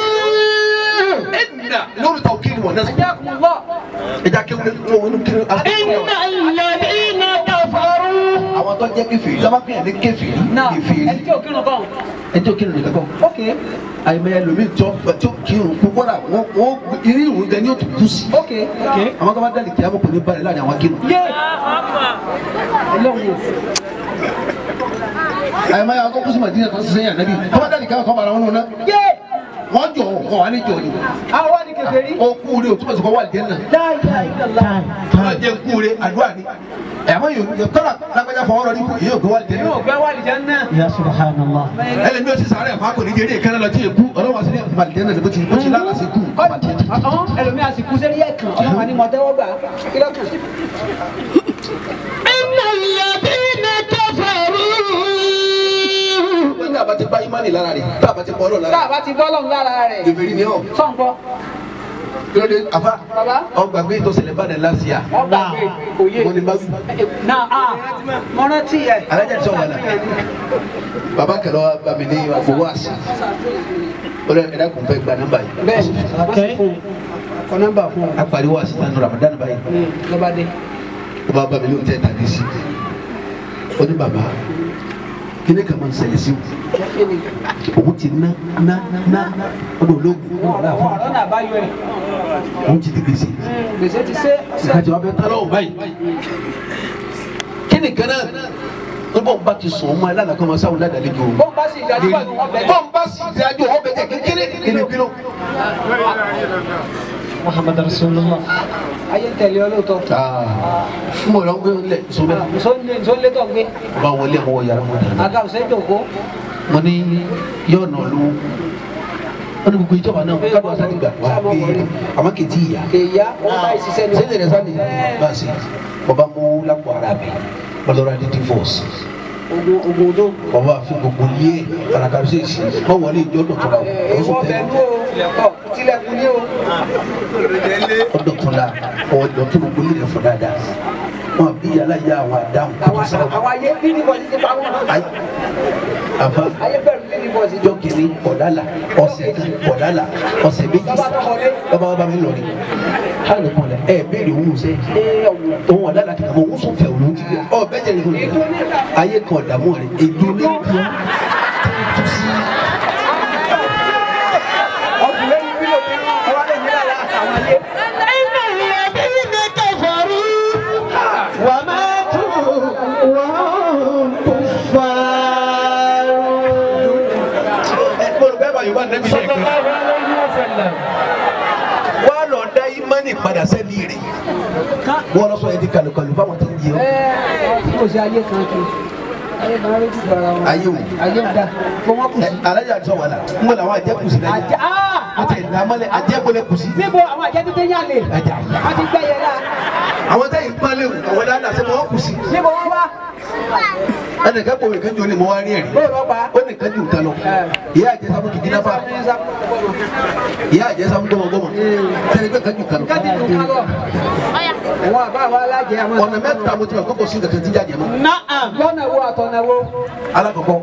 Ẹnna lórí tàwọn kiri wọ̀ náà. Jazakumullah. Ẹja kéwòn wọn kiri. Innal ladhina kafaru. Àwọn tó jẹ́ kèfèrí lọ́wọ́ pé ẹni kèfèrí. Kèfèrí. Ẹni tí ò kírun kọ́. Ẹni tí ò kírun nìkan kọ́. Ok. Àyìnbáyà lomi tọ́ tí ó kírun kú kọ́ra wọ́n irú ìrùn gan ni ó tún kú sí. Ok. Àwọn tó bá dálì kí á mọ̀ kò ní balẹ̀ láàrin àwọn kírun. Yé. Ọlọ́run o. Àyìnbáyà àwọn tó kú sí Màdínà tó ń ṣiṣẹ́ yàn nábì tó bá dálì kí á mọ̀ kọ́ bára wọn nù náà. Yé. Wọ́n jọ kọ́ wa ní jọ ni. Àwọn wá ní kèfèrí. Ó kú rí o túmọ̀ sí kọ́ wà lìjẹ́ náà. La ilaha illallah. Wọ́n jẹ́ kú rí àdúrà ni. Àmọ́ yóò tọ́lá lágbájá fọwọ́ rọ ní kú yóò gbé wà lìjẹ́ náà. Yóò gbé wà lìjẹ́ náà. Ya subhanallah. Ẹlẹ́mi ó ti sàárẹ̀ fún akọni jẹ́rìí ìkànnì lọ tí èkú ọlọ́wọ́ sí ní màlìjẹ́ náà bó ti lálàá sí kú. Ẹlòmí a sì kú sẹ́rí ẹ̀kan ọlọ́wọ́ ni mo tẹ́wọ́ gbà kí lọ́kàn. Innal ladhina kafaru. Tá a bá ti bá ìmánì lára rẹ̀ tá a bá ti bọ́ Ọlọ́run lára rẹ̀. Tá a bá ti bọ́ Ọlọ́run lára rẹ̀. Kèfèrí ni ọ́. Sọ̀ngbọ́. Kí ló dé àfa? Bàbá. Ọgbà gbé ìtọ́sẹ̀lẹ̀ bá dẹ̀ last year. Ọgbà gbé òye. Mo ní bá wí. Náà a mo rántí ẹ. Alájà ti sọ wàhálà. Bàbá kẹlẹ́ wa bá mi ní àgbowó àṣà. Ó lọ ẹ̀dá kò ń fẹ́ gba nọ́mbà yìí. Bẹ́ẹ̀ni, wọ́n sì fún un. Kọ nọ́mbà fún un. A pariwo àṣà nù Ramadan báyìí. Lọ́ba dé. Ó bá bá mi lóun tẹ́ tàbí sí. Ó ní bàbá kíni kan máa ń ṣẹlẹ̀ sí o òun ti ná ná ná ọdún ológun ọ̀nà àbáyọ ẹ̀. òun ti di gbèsè Gbèsè ti ṣe. ìkàtí wàá fẹ́ tán lọ́wọ́ báyìí kíni kan náà ó bọ̀ bá ti sùn ọmọ aláàlá kan máa sáwọn ládàá lẹ́jọ́ o Bọ́n bá sì dájú pẹ̀lú ọbẹ̀. bọ́n bá sì dájú ọbẹ̀ tẹ̀ kékeré kíni bínú. Muhammad Rasulullah. Ayé ń tẹ̀lé ọ lóòótọ́. n bọ̀ lọ́n gbé lẹ̀ sọ́bẹ̀. Nsọ́nlé tó ń gbé. Ọba wọlé àwọn yàrá wọn dàda. Àga ọ̀sẹ̀ jòkó. Mo ní yóò nà lówó. Wọ́n ní gbogbo ìjọba náà kádùn asá ti gbà wá pé àmọ́ kì í ti yà. Kèèyà wọ́n bá ìṣiṣẹ́ ni. Sẹ́yìn rẹ̀ sáni bá a ṣe bàbá mú lápò ara mi bọ́lọ́rọ́ adé divorce. Ogun odó. Bàbá fi gbogbo lé karakari sí èsì wọ́n wọlé ìjọ dọ̀tọ̀ra o. Ìwọ bẹ̀ lú o, tilẹ̀kùn ní o. Ọdọ̀tọ̀la ọ̀dọ̀ tó gbogbo lé rẹ̀ fọ́ dáadáa. Wọn bí yàrá ya àwọn àdáhùn. Àwọn ayé bí ní bọ́sì ti pa wọn. Àfa Ayé bẹ̀rù bí ní bọ́sì. jọ kìíní ọ̀dàlà ọ̀sẹ̀ kan ọ̀dàlà ọ̀sẹ̀ méjì Bàbá tó wọlé. bàbá bá mi lọ rí. Hali kɔlɛ ɛ bɛɛ de wù sɛ òun ọ̀dà la kìlọ̀ òun sùn fɛ òun ti kɛ ọ bɛɛ jɛ nìkan ayé kan dààmú rẹ èdè ní kún tó sí. Padà sẹ́ni rẹ̀ wọ́n lọ sọ yẹn ti kàlùkàlù fáwọn tó ń jẹ ọ́. Ẹ kò sí ayé kan kí ayé kan ló ti gbára wọn. Ayé o ayé ń da kó wọ́n kù sí. Alájà àti sọ̀wọ́là ń wọ́n làwọn àjẹ́ kù sí lẹ́yìn. Wọ́n ti dàmọ́lẹ̀ àjẹ́ kò lè kù sí. Níbo àwọn àjẹ́ tó tẹ́ yàn lè wọ́n ti gbẹ́ yẹn la. Àwọn tẹ́yìn pálẹ̀ àwọn dáadáa sẹ́ wọ́n kù sí. Níbo wọ́n wá. Ẹnìkan kò wẹ̀ kánjú ni mo wá rí ẹ̀rí. Ó ní kánjú nǹkan lọ. Ìyá àjẹ́ sábà kìkì náà fà. Ìyá àjẹ́ sábà gbọmọgbọmọ. Sẹ́ni pé kánjú nǹkan lọ. Ọ̀nà mẹ́ta mo ti mọ̀ kókò sí nǹkan tí jáde mọ́. Lọ́nà wo àtọ̀nà wo. Alákọ̀ọ́kọ́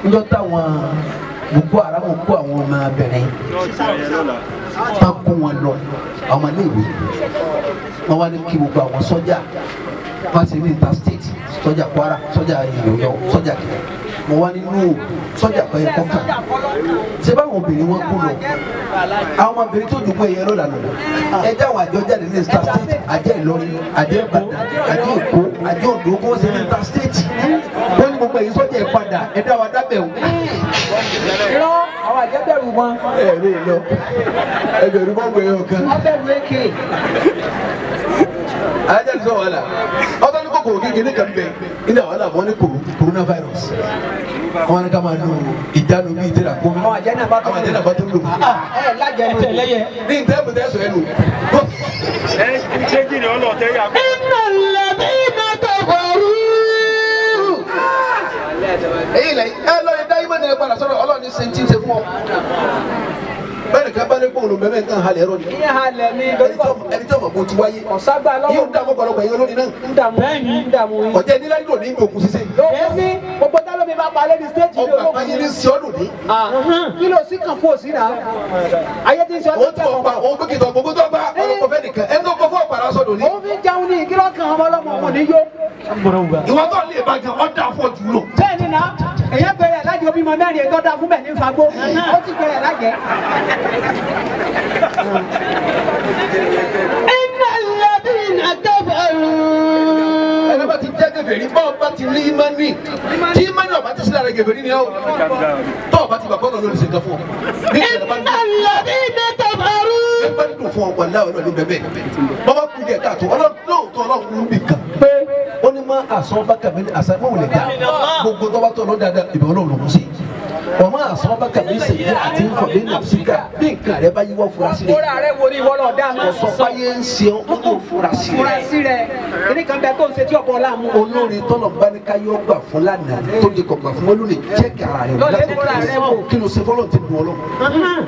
njọ́ táwọn Boko Haram kó àwọn ọmọ abẹ́rẹ́ tán kó wọn lọ àwọn ọmọléèwé wọn wá ní kí gbogbo àwọn sọ́jà wọ́n ti ní interstate sọ́jà Kwara sọ́jà Ọ̀yọ́ sọ́jà kìlẹ̀ mo wá nínú sọ́jà kan ẹ̀kọ́ kan ṣé báwọn obìnrin wọn kú lọ àwọn ọmọbìnrin tó dùnkún ẹ̀yẹ ló lànà ẹjẹ́ àwọn àjọ jáde ní interstate àjẹ́ Ìlọrin àjẹ́ Ìbàdàn àjẹ́ Èkó àjẹ́ Oǹdó kó ṣe ní interstate wọ́n ní gbogbo ẹ̀yìn sọ́jà ẹ̀ padà ẹ̀dá wa dábẹ̀ o. Irọ́ àwọn àjẹ́ bẹ̀rù wọn. Ẹ ẹ lọ ẹgbẹ̀rún bọ́ọ̀bù ẹ̀yọ̀ kan. Wọ́n bẹ̀rù èké. Alájà ní sọ wàhálà ọtọ ní kòkòrò kékeré kan bẹ ilé wàhálà wọn ní coronavirus wọn ní ká máa lo ìdánu bíi ìtẹ́lá kó àwọn àjẹ́ náà bá tó àwọn àjẹ́ náà bá tó lò. Ẹ lájẹ nù. Ní ìtẹ́bù tẹ́ sọ ẹ lò. Ẹ ṣé jìnnà ọlọ́ọ̀tẹ́ yà. Iná lẹ́bí kẹfàrú. Èyí lẹ́yìn ẹ lọ́ọ́ dá ìmọ̀ nìyẹn padà sọ́dọ̀ Ọlọ́run ní sèǹtì ṣe fún ọ. Bẹ́ẹ̀ni ká balẹ̀ kóòlù mẹ́mẹ́ nǹkan halẹ̀ ẹ̀rọ ni. Ìyẹn halẹ̀ ni ẹni tí ọmọ kò ti wáyé. Ọ̀ságbá lọ́wọ́. Yóò dààmú ọ̀pọ̀lọpọ̀ ẹ̀yìn olórin náà. Ń dààmú ń dààmú yín. Ọ̀jẹ̀ nílá nílò ní ìgbòkun ṣiṣẹ́. Lóko ní gbogbo dálómi bá pa lẹ́ni stéèjì ní olókùn. Ọgbà ayé ní sí ọ́dún ní. Kí ló sí kàn fún òsì náà? Ayé ti ń sọ Òun tó gba òun pé kìtọ̀ gbogbo tó gba ọlọ́pọ̀ fẹ́ nìkan ẹni tó kọ fún ọ̀pàrà sọ̀dọ̀ ní. Òun fi ń jẹun ní kí ló kàn ọmọ ọlọ́mọ ọmọ ní yó. Ìwọ tó lè bá gan ọ̀dà fún ọ̀jù lò. Bẹ́ẹ̀ni náà, èyàn bẹ̀rẹ̀ lájẹ omi mọ mẹ́rin ètò ọ̀dà fún bẹ̀ ní fagbó. Ó ti bẹ̀rẹ̀ lájẹ. Iná lẹ́bí kẹfàrú. Ẹni bá ti jẹ́ kèfèrí bá ọba ti rí ìmánì tí ìmánì ọba ti sílẹ̀ rẹ̀ kèfèrí ni ọ́ tọ́ ọba ti bàbá ọlọ́run ṣe nǹkan fún ọ. Iná lẹ́bí kẹfàrú. Ẹ bá dùn fún ọ wà láwọn ọlọ́run bẹ́ẹ̀ bàbá kú díẹ̀ káàtó ọlọ́run lóòótọ́ ọlọ́run ń bì kan pé ó ní má àsọ bá kàmí àṣà mọ̀ wòlé dá gbogbo tó bá tọ̀ lọ́ dáadáa ìbẹ̀ ọlọ́run ló mú sí. Wọ́n máa sọ bá kàmí sèyí àti nfọ̀mí nàfíkà bí nǹkan rẹ bá yíwọ́ fura sí rẹ̀. Kóra rẹ wo ni ìwọ náà dá máa sọ. Ọ̀sọ́ báyé ń ṣe ọ́ ó fura sí rẹ̀. Fura sí rẹ̀. Kíní kan bẹ tó ń ṣe tí ọ̀pọ̀ ọ̀la mú. Olórin tọ́lọ̀ bá ní káyọ̀ gbà fún lánàá tó di kọ̀gbà fún olórin jẹ́ kàrà rẹ̀ Lọ́lẹ̀ kóra rẹ wò. Kí ló ṣe fọlọ́ ti dùn ọ lọ.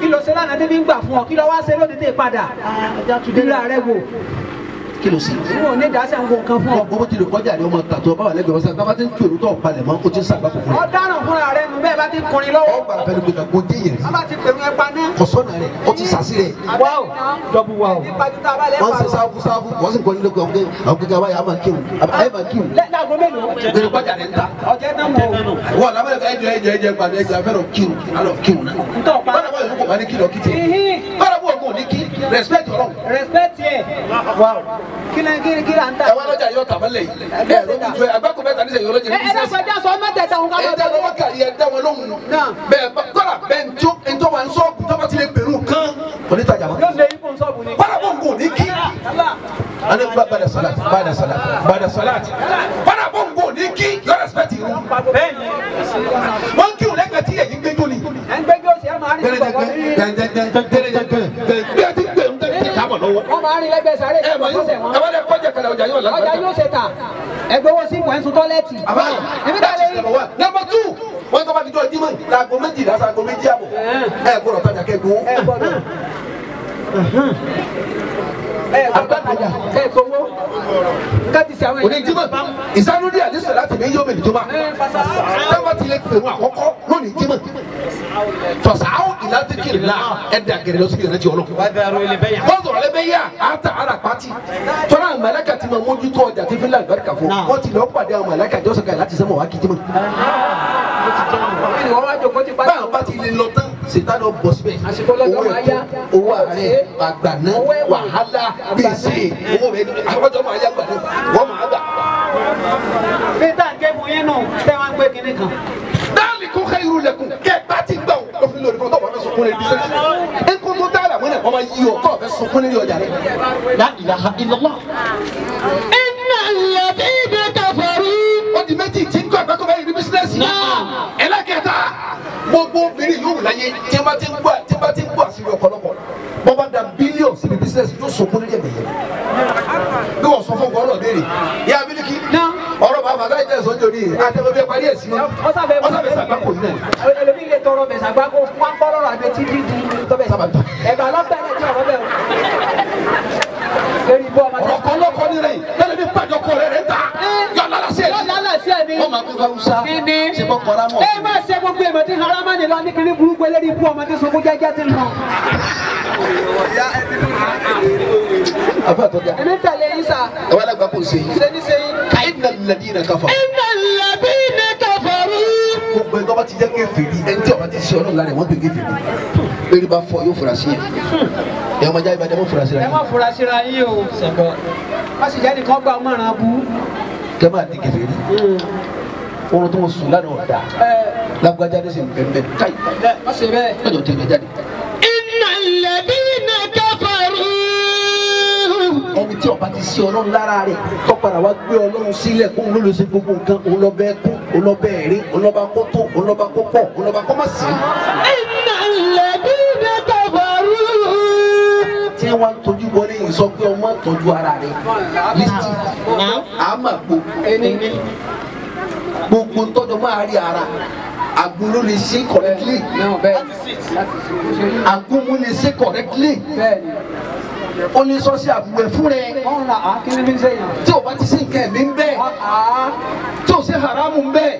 Kí ló ṣe lánàá débi ń gbà fún ọ? Kí ló wá ṣe lóde dé padà? Bíra rẹ wò. Kí ló ṣe? N ò ní dasẹ̀ ń wo nǹkan fún ọ. Gbogbo ti lè kọjá ni ọmọ tàtó ọba wà lẹ́gbẹ̀ẹ́ ọ̀sán tábà ti ń tu èrò tó ọ̀pá lẹ̀ mọ́ o ti ń sàgbà kò fún rẹ̀. Ọ̀daràn fúnra rẹ nù bẹ́ẹ̀ bá ti kùnrin lọ́wọ́. Ọgbà fẹ́ẹ́ gbé ka kó dé yẹn rí. Wọ́n bá ti pèrún ẹ pa náà. Kọ̀sọ́nà rẹ̀ ó ti sàsí rẹ̀. Wáò Dọ́bù wáò. Wọ́n ṣe sáfù sáfù wọ́n sì ń kọ́ nílé kọ́ àwọn kékeré wáyà á máa kéwù ẹ máa kéwù. Láago mélòó? Gbèrè kọjá rẹ̀ ń ta. Ọ̀jẹ̀ náà mọ̀ o. Wọ́n lábẹ́rẹ́ ẹjọ́ ẹjọ́ ẹjọ́ gbàdé ẹjọ́ afẹ́rọ̀ kíwù alọ̀ kíwù náà. Ntọ́ pa. Bọ́dà bọ́ọ̀lù kò bá ní kí lọ kí tiẹ̀. Bọ́dà bọ́ọ̀lù kò ní kí respect Ọlọ́run. Respect yẹ. Wáò. Kí ló ń ta? Ẹ wá lọ́jà yóò tà mọ́lẹ̀ yìí. Ẹ ló ń ju agbáko mẹ́ta níṣẹ́ yìí ọlọ́jà Ẹ ẹ lọ́sọ̀ ẹja sọ mẹ́tẹ̀ẹ̀ta òun ká ẹ lọ dá lọ́wọ́ kàrí ẹ dá wọn lóhùn. Bẹ́ẹ̀ kọ́lá bẹ́ẹ̀ ntó ntó wa nsọ́ọ̀bù tó bá ti lè pèrú kán kò ní tajà mọ́. Yóò lé ikú nsọ́ọ̀bù ni. Kọ́lá bò ń gò ní kí. Ale bada salat bada salat bada salat kọ́lá bò ń gò ní kí yọ respect yìí. Wọ́n kí òun lẹ́gbẹ̀ẹ́ tí èyí gbẹ́jọ́ ni. Ẹ ń gbẹ́jọ́ sí ẹ máa rí Wọ́n máa rí lẹ́gbẹ̀ẹ́ sáré ìgbọ̀nsẹ̀ wọn. Ẹ wá lẹ kọjá kalẹ̀ ọjà yóò lágbàdo. Ọjà yóò ṣe tà. Ẹgbẹ́ owó sí ìwọ̀n ẹ̀sùn tọ́lẹ́tì. Èmi ta lè rí. Number 2, wọ́n tó bá ti jọ jímọ̀ láago méjìlá sago méjì àbọ̀. Ẹ gbọ́dọ̀ tajà kẹ́gbó. Ẹ gbọ́dọ̀. Ẹ gbọ́dọ̀ tajà kẹ́gbówó. Ká ti ṣe àwọn Òní jímọ̀ ìsánúdí àdísọ̀ láti mi yóò mẹ́lì jọba táwọn ti lè pèrún àkọ́kọ́ lónìí jímọ̀ fàṣàwọ̀ ìlàdíkìrì náà ẹ̀dá gẹ̀rẹ́ lọ sí ìrántí Ọlọ́run. Wọ́n sọ̀rọ̀ lẹ́bẹ̀ yá àtà ara pati tọ́lá màláíkà ti máa mójútó ọjà tí fílẹ̀ àlùbáríkà fún wọ́n ti lọ́ọ́ pàdé àwọn màláíkà jọ́sọ̀kà láti sẹ́mọ̀ wá kí jímọ̀. Báwọn bá ti lè lọ tán sètánù bọ̀ síbẹ̀ owó ẹ̀kọ́ owó ààrẹ àgbàná wàhálà gbèsè owó rẹ̀ àwọn ọjọ́ máa yá gbà náà wọ́n máa gbà. Peter ń ké fún yín nù tẹ́ wọ́n ń gbé kinní kan. Dáàlì kún ká irú lẹ̀kùn kẹ́ bá ti gbà wọ́n lọ́fún lórí fún tọ́wọ́ fẹ́ sunkún lórí bísí. Ẹ̀kọ́ tó dáàlà mọ́nà wọ́n máa yí ọ tọ́wọ́ fẹ́ sunkún lórí ọjà rẹ̀. La ilaha illallah. Inna alladhina kafaru. Ó di méjì tí ń kọ́ àgbákò báyìí ní bísínẹ́sì. Ẹlẹ́kẹta gbogbo obìnrin yóò láyé tí wọ́n ti ń gbọ́ tí wọ́n ti ń gbọ́ àṣírí ọ̀pọ̀lọpọ̀ bọ́ bá da bílíọ̀nù síbi bísínẹ́sì yóò sunkún lórí ẹ̀mẹ̀ yẹn. Bí wọ́n sọ fún ọgbọ́n ọ̀rọ̀ béèrè yá Bílíkì ọ̀rọ̀ bàbá táyì tẹ̀sán oúnjẹ òní àtẹ̀wé parí ẹ̀ sí i ọ̀sàbẹ̀ sàgbákò yìí náà. Ẹlòmíì lè tọrọ bẹ̀ sàgbákò wọn kọ́ lọ́rọ̀ àbẹ̀ tí dídì tọ́bẹ̀ ẹ̀bà lọ́bẹ̀ ẹ̀ tí ọ̀rọ̀ bẹ̀ o. Lórí ibú ọmọ ọ̀rọ̀ kan lọ́kọ ní rẹ̀ lẹ́nu bí pàjọ kọ rẹ̀ rẹ̀ ta yọ lálá sí ẹ̀ yọ lálá sí ẹ̀ ní. Wọ́n máa kó fáwùsá Kíni? ṣe kọ́ kọ́ra mọ́. Ẹ máa ṣe gbogbo èèmọ̀ tí harama ni lọ ní kíní burúkú eléyìí ibú ọmọ tí sunkún jẹ́jẹ́ ti nà. Àfa àtọ́jà Èmi tẹ̀lé yín sà. ẹ wá lágbá kò ṣe yìí. Ṣé ní ṣe yín? Inna alladhina kafaru. Inna alladhina kafaru. Gbogbo ẹni tó bá ti jẹ́ kèfèrí ẹni tí ọba ti ṣe Ọlọ́run lára ẹ̀ wọ́n pè kèfèrí. Lórí bá fọ yóò fura sí yẹn. Ẹ ọmọ jáde ìbàdàn mọ́ fura síra Ẹ yẹn. má fura síra yín o. Wọ́n sì jẹ́ nìkan gba ọmọràn bú. Kẹ́ máa di kèfèrí. Oorun tó ń sùn lánàá ọ̀dà. Lágbájá ló sì ń bẹ̀ẹ̀ bẹ́ẹ̀ káyì. Wọ́n ṣe bẹ́ẹ̀. Lọ́jọ́ tí ìgbà jáde. Inna alladhina kafaru. Ẹni tí ọba ti ṣe Ọlọ́run lára rẹ̀ tó padà wá gbé Ọlọ́run sílẹ̀ kó ló lè ṣe gbogbo nǹkan òun lọ bẹ́ẹ̀ kú òun lọ bẹ́ẹ̀ rí òun lọ bá kó tó òun lọ bá kó pọ̀ òun lọ bá kó má sí. Inna alladhina kafaru. Tí wọ́n ń tọ́jú wọlé yìí sọ pé ọmọ tọ́jú ara rẹ̀ lísì àmà gbogbo gbogbo tọ́jú máa rí ara àgbo ló lè ṣe correctly Náà bẹ́ẹ̀. àgúnmu lè ṣe correctly Bẹ́ẹ̀ ni. ó ní sọ́sí àbúwẹ̀ fún rẹ̀ Wọ́n ra á kí ni bí ń sẹ́yìn. tí o bá ti sí nǹkan ẹ̀mí ń bẹ́ẹ̀ tí o sí haramu ń bẹ́ẹ̀.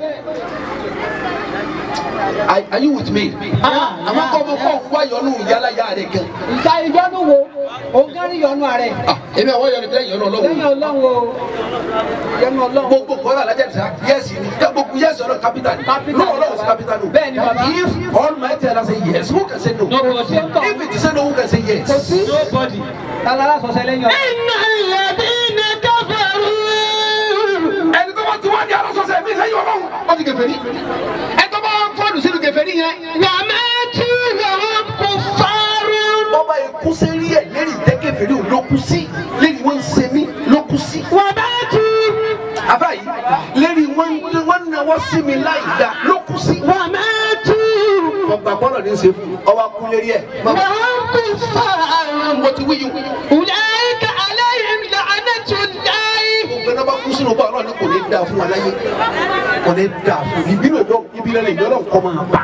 Are you with me? Àmọ́ kọ́ ọmọ kọ́ wá yọnu yálà yá rẹ̀ gan. Ìta ìyọnu wo? Òun gán rí yọnu ààrẹ. Ah, èmi àwọn yọnu bẹ́ẹ̀ yọnu Ọlọ́run. Lẹ́yìn Ọlọ́run o. Yọnu Ọlọ́run. Gbogbo kọ́ra alájà ní sá yẹ́sì ni gbogbo yẹ́sì ọlọ́run capital ni. Capital. No Ọlọ́run sí capital no. Bẹ́ẹ̀ ni bàbá. If Almighty Allah say yes, who can say no? Nobody. If it say no, who can say yes? Kò sí. Nobody. Tala sọ̀sẹ̀ lẹ́yìn Ọlọ́run. Inna alladhina kafaru. Ẹni tó bá ti wá di alásọ̀sẹ̀ mi lẹ́yìn Ọlọ́run, ó ti kèfèrí. Ẹni tó bá fọ́ọ̀lù sínú kèfèrí yẹn. Wa matu wa hum kuffarun. Bọ́ba ikú sérí ẹ̀ lérí ìjẹ́ kèfèrí òun ló kú sí. Lérí wọ́n ń ṣe mí ló kú sí. Wa matu. Àbá yìí lérí wọ́n náwó sí mi láì dá ló kú sí. Wa matu. Ọgbà bọ́lọ̀ ní í ṣe fún un, ọwọ́ kú lérí ẹ̀. Wa hum kuffarun. Mo ti wí yìí. Ulaika alayhim la'natullahi. Gbogbo ẹni bá kú sínú bá Ọlọ́run ní kò ní dáa fún wa láyé. Kò ní dáa fún mi. Ìbínú ìjọ ìbílẹ̀ lè yọ Ọlọ́run kọ́ máa bà.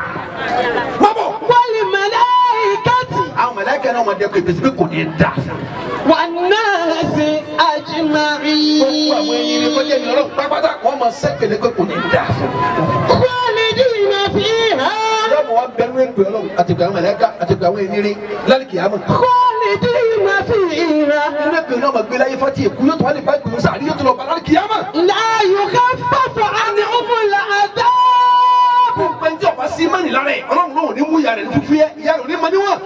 Má bọ̀. Wal malaikati. Àwọn màláíkà náà máa dẹ́kun ìpèsè pé kò ní dáa fún mi. Wan nasi ajma'in. Gbogbo àwọn ẹni rẹ kọjá ẹni Ọlọ́run pátápátá wọ́n máa sẹ́kẹ̀lẹ́ pé kò ní dáa fún mi. Khalidina fiha. Yọ̀bọ̀ wa bẹ̀rù èpè Ọlọ́run àti ìgbà àwọn màláíkà àti ìgbà àwọn ẹni rẹ lálẹ́ kìyàmọ̀. Khalidina fiha. Nínú èpè náà máa gbé láyé fati èkú yóò tó wá lè bá ìgbìmọ̀ sàárì yóò tó lọ bá lálẹ́ kìyàmọ̀. La yukhaffafu anhumul adhab. Gbogbo ẹni tí ọba sí mọ́nì lára ẹ̀ Ọlọ́run náà ò ní mú ìyá rẹ̀ ní fúfú yẹ ìyá rẹ̀ ò ní mọ níwọ̀n.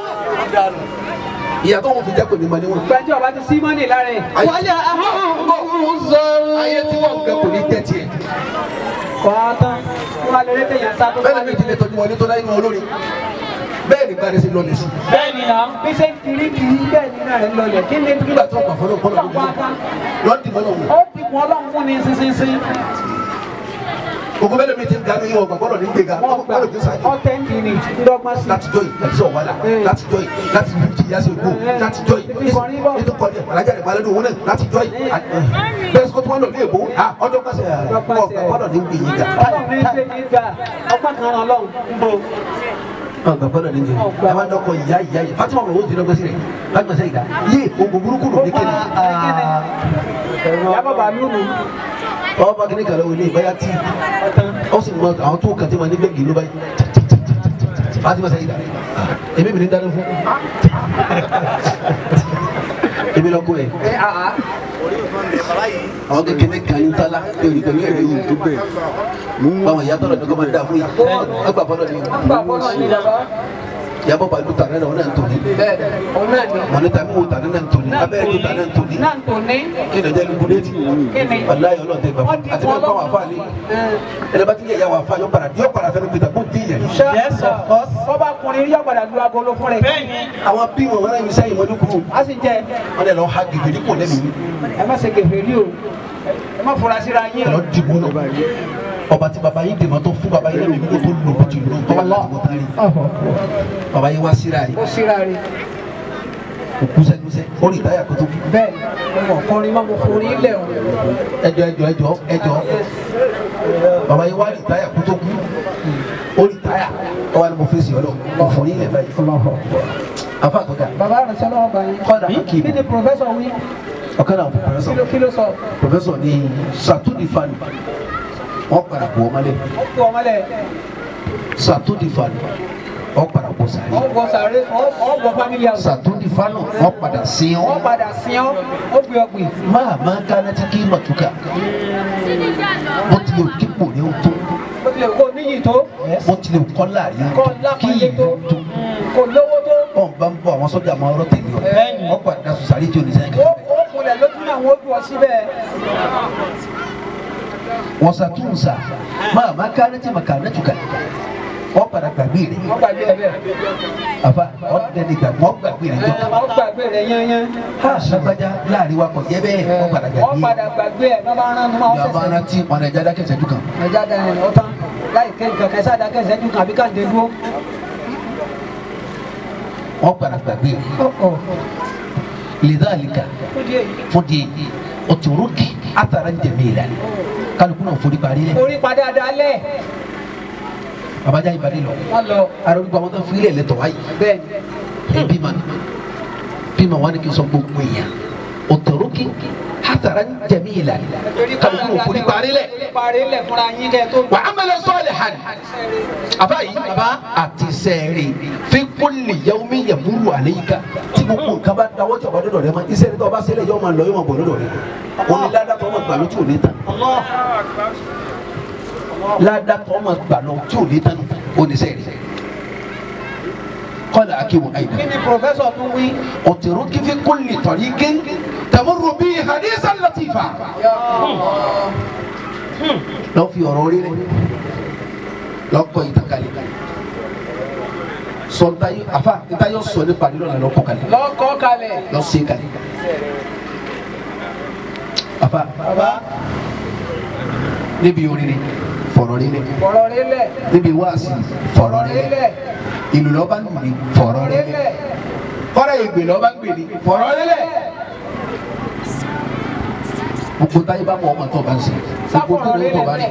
Ìyá tó wọn fi jẹ́ kò ní mọ níwọ̀n. Gbẹ́jọ́ ọba ti sí mọ́nì lára ẹ̀. Wala hum yunzarun. Ayé tí wọ́n gbẹ kò ní jẹ́ tiẹ̀. Kọ́ á tán. Wọ́n á lè rí tẹ̀yàn sá tó Bẹ́ẹ̀ ni mi ti lè tọ́jú wọlé tó láyé wọn olórin. Bẹ́ẹ̀ ni gbàdé sí lọ lè sí. Bẹ́ẹ̀ ni náà. Bí ṣe ń kiri kiri bẹ́ẹ̀ ni náà rẹ̀ ń lọlẹ̀. Kí ni Nígbà tó gbà fọlọ́ kọ́lọ́ ló lọ́ dì mọ́lọ́ wọn. Ó ti kun Ọlọ́run fún ni sísinsin. Gbogbo bẹ́ẹ̀ mi ti ń dánú yín ọgbà gbọ́dọ̀ ní gbéga Wọ́n gbà gbọ́dọ̀ tó sáájú. ọ̀tẹ̀ ń kiri ńdọ́gbọ́n sí. Láti jọ yìí láti sọ wàhálà láti jọ yìí láti fifty years ago láti jọ yìí ètò kọ́ni alájà rẹ̀ balẹ̀ òun náà láti jọ yìí. Bẹ́ẹ̀ sọ́kọ́ tí wọ́n lọ ní èbó ọdún pàṣẹ ọgbà gbọ́dọ̀ ní gbé yín ga. Ọlọ́run ní gbé ní ga. Ọpá kan ràn Ọlọ́run ń bo. Ọgbà gbọ́dọ̀ ní gbé yín. Ẹ wá dọ́kọ̀ ìyá ìyá yìí Fatima ọ̀rọ̀ owó ti dọ́gbọ́n sí rẹ̀ lágbàṣẹ́ ìdá yé oògùn burúkú ló ní kéde. Ìyá bàbá mi ò nù. Ọba kìíní kan lọ́wọ́ ilé ìbáyà tí ó sì mọ àwọn tó kàn tí ma ní bẹ́ẹ̀gì ló báyìí. Fatima Sayida èmi mi ní dáná fún èmi lọ kó ẹ. Àwọn kékeré kan ń tala pẹ̀lú pẹ̀lú ẹ̀rí yìí tó bẹ̀. Báwọn ìyá tọ̀rọ̀ ní kò máa dá fún yìí. Ọgbà fọlọ́ ni. Yabọ balu tare na o náà ń toni. Mọ̀nì tàbí wo tare náà ń toni. Abẹ́rẹ́ tó tare náà ń toni. Kí ni ọjà ìlú déètì? Wàláyé ọlọ́ọ̀tẹ̀ gbà fún. Àti bẹ́ẹ̀ kọ́ wà fún àlè. Ẹnì bá ti yẹ ìyá wà fún yọ padà fẹ́ẹ́ pété kó dín yẹn. Yes of course. Bọ́bá kùnrin yọ padà lu agolo fún rẹ̀. Àwọn bí wọn wọ́n sẹ́yìn mọ́dúnkù. A sì jẹ. Wọ́n dẹ̀ lọ ha gègé kò lẹ́nu. Ẹ má ṣe gègé rí o. Ẹ má fura síra yín. Ẹ lọ dìbò lọ. Ọba tí baba yìí dèmọ tó fún baba yìí lẹ́nu ìgbó tó lò bó ti lò tó wá láti bọ̀ tán rí. Baba yìí wá síra rí. Ó síra rí. Kò kúsẹ́kúsẹ́ ó rí ìdáyà kó tó kú. Bẹ́ẹ̀ mo kọrin mọ́ mo forí lẹ̀ o. Ẹjọ́ ẹjọ́ ẹjọ́ ẹjọ́. Baba yìí wá rí ìdáyà kó tó kú. Ó rí ìdáyà ó wá ní mo fèsì ọlọ́ mo forí lẹ̀ báyìí. Afa àtọ́jà. Baba rẹ̀ sọ́lọ́ ọba yìí. Kọ́dà kí ni pòfẹ́sọ̀ wí? Ọ̀kan náà pòfẹ́sọ̀. Kí ló sọ? Pòfẹ́sọ̀ ni Sàtúndìfani. Wọ́n padà bọ̀ ọmọlẹ̀. Wọ́n bọ̀ ọmọlẹ̀. Sàtúndìfani wọ́n padà bọ̀ sàré. Wọ́n bọ̀ sàré wọ́n bọ̀ family house. Sàtúndìfani wọ́n padà sí ọ́. Wọ́n padà sí ọ́ ó gbé ọgbìn. Máa máa ká náà ti kí màtúkà. Bó tilẹ̀ kí pò ní o tó. Bó tilẹ̀ kó níyì tó. Bó tilẹ̀ kọ́ láàrin tó. Kí ìlú tó. Kò lówó tó. Wọ́n bá ń bọ̀ àwọn sọ́jà máa rọ́ tèmi o. Wọ́n padà sùn sàré tí o ní sẹ́yìn kan. Ó kulẹ̀ lójú náà wọ́n dùn ọ síbẹ̀. Wasatunsa maa ma kanati makanatuka wọ́n padà gbàgbé rẹ̀. Wọ́n gbàgbé rẹ̀ bẹ́ẹ̀. Àfa wọ́n dẹni gbàgbé wọ́n gbàgbé rẹ̀ jọ. Wọ́n gbàgbé rẹ̀ yányán. Ha sàgbàjà láàrin wa kò jẹ́ bẹ́ẹ̀ wọ́n padà gbàgbé. Wọ́n padà gbàgbé ẹ̀ bàbá rán ní wọ́n fẹsẹ̀. Bàbá rán tí wọn ẹja dákẹ́sẹ̀ dùn kan. Ẹja dákẹ́ ọ̀tán láì kẹ́ nǹkan kẹsà dákẹ́sẹ̀ dùn kan àbí ká dé dúró. Wọ́n padà gbàgbé rẹ̀. Lidhalika fún di ọtúrúkì atara jamila kálukú náà forí parí lẹ. Forí padà dáadáa lẹ. Babaja ìbàdí lọ. Wọ́n lọ. Arúgbó àwọn tó fi ilé lẹ́tọ̀ wáyé. Bẹ́ẹ̀ni. Ẹ bímọ bímọ wọn ni kì í sọ gbogbo èèyàn ọtúrúkì atara jamila kálukú náà forí parí lẹ. Parí lẹ fúnra yín kẹ́ tó. Wa amala salihan. Àbá yìí bàbá àti sẹ́ẹ̀rì fi kulli yawmin yamurru alayka tí gbogbo nǹkan bá dáwọ́ tí ọba dọ́dọ̀ rẹ ma iṣẹ́ ní tó ọba sẹ́lẹ̀ yóò máa lọ yóò máa bọ̀ lọ́dọ̀ rẹ òní ládàá tó máa gbà lọ tí ò ní tán ládàá tó máa gbà lọ tí ò ní tán òní sẹ́ẹ̀rì kọ́lá akéwò àyìnbá. Kí ni pòfẹ́sọ̀ tún wí? Utruki fi kulli tariqin tamurru bihi hadisan latifa. Lọ́ fi ọ̀rọ̀ orí rẹ̀ lọ́kọ̀ ìtàkàlẹ̀ sọ ntayo afa ntayo sọ ne pari lọ́la lọ́kọ̀ kalẹ̀ lọ́kọ̀ kalẹ̀ lọ́sẹ̀ kalẹ̀ afa baba níbi oríire fọ̀rọ̀ rere fọ̀rọ̀ rere níbi wáàsí fọ̀rọ̀ rere ìlú lọ́ba ń lù fọ̀rọ̀ rere kọ́rẹ́ ìgbè lọ́ba ń gbè ní fọ̀rọ̀ rere gbogbo táyé bá mọ ọmọ tó bá ń sè gbogbo tó ló tó bá rí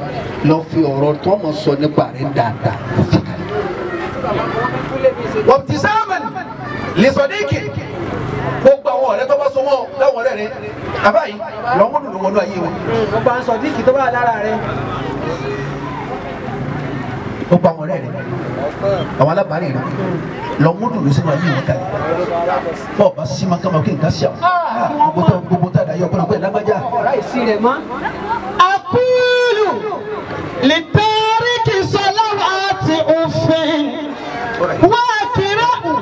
lọ fi ọ̀rọ̀ tó mọ sọ nípa rẹ̀ dáadáa kó fi kalẹ̀. wọ́n sáàmù lè sọ ní kì gbogbo àwọn ọ̀rẹ́ tó bá so wọ́n láwọn ọ̀rẹ́ rẹ̀ àbáyé lọ́wọ́ dùn wọnú ayé wọn. Gbogbo àwọn sọ̀díkì tó bá lára rẹ̀. Gbogbo àwọn ọ̀rẹ́ rẹ̀ àwọn alábàárẹ̀ rẹ̀ lọ́wọ́ dùn sínú ayé wọn kalẹ̀. Bọ́ọ̀ bá sí ma kama kí n ká sí àwọn. Gbogbo tá a dà yọ ọ̀pọ̀lọpọ̀ pé lágbájá. Aqulu litariki salawati uffin wa akra'u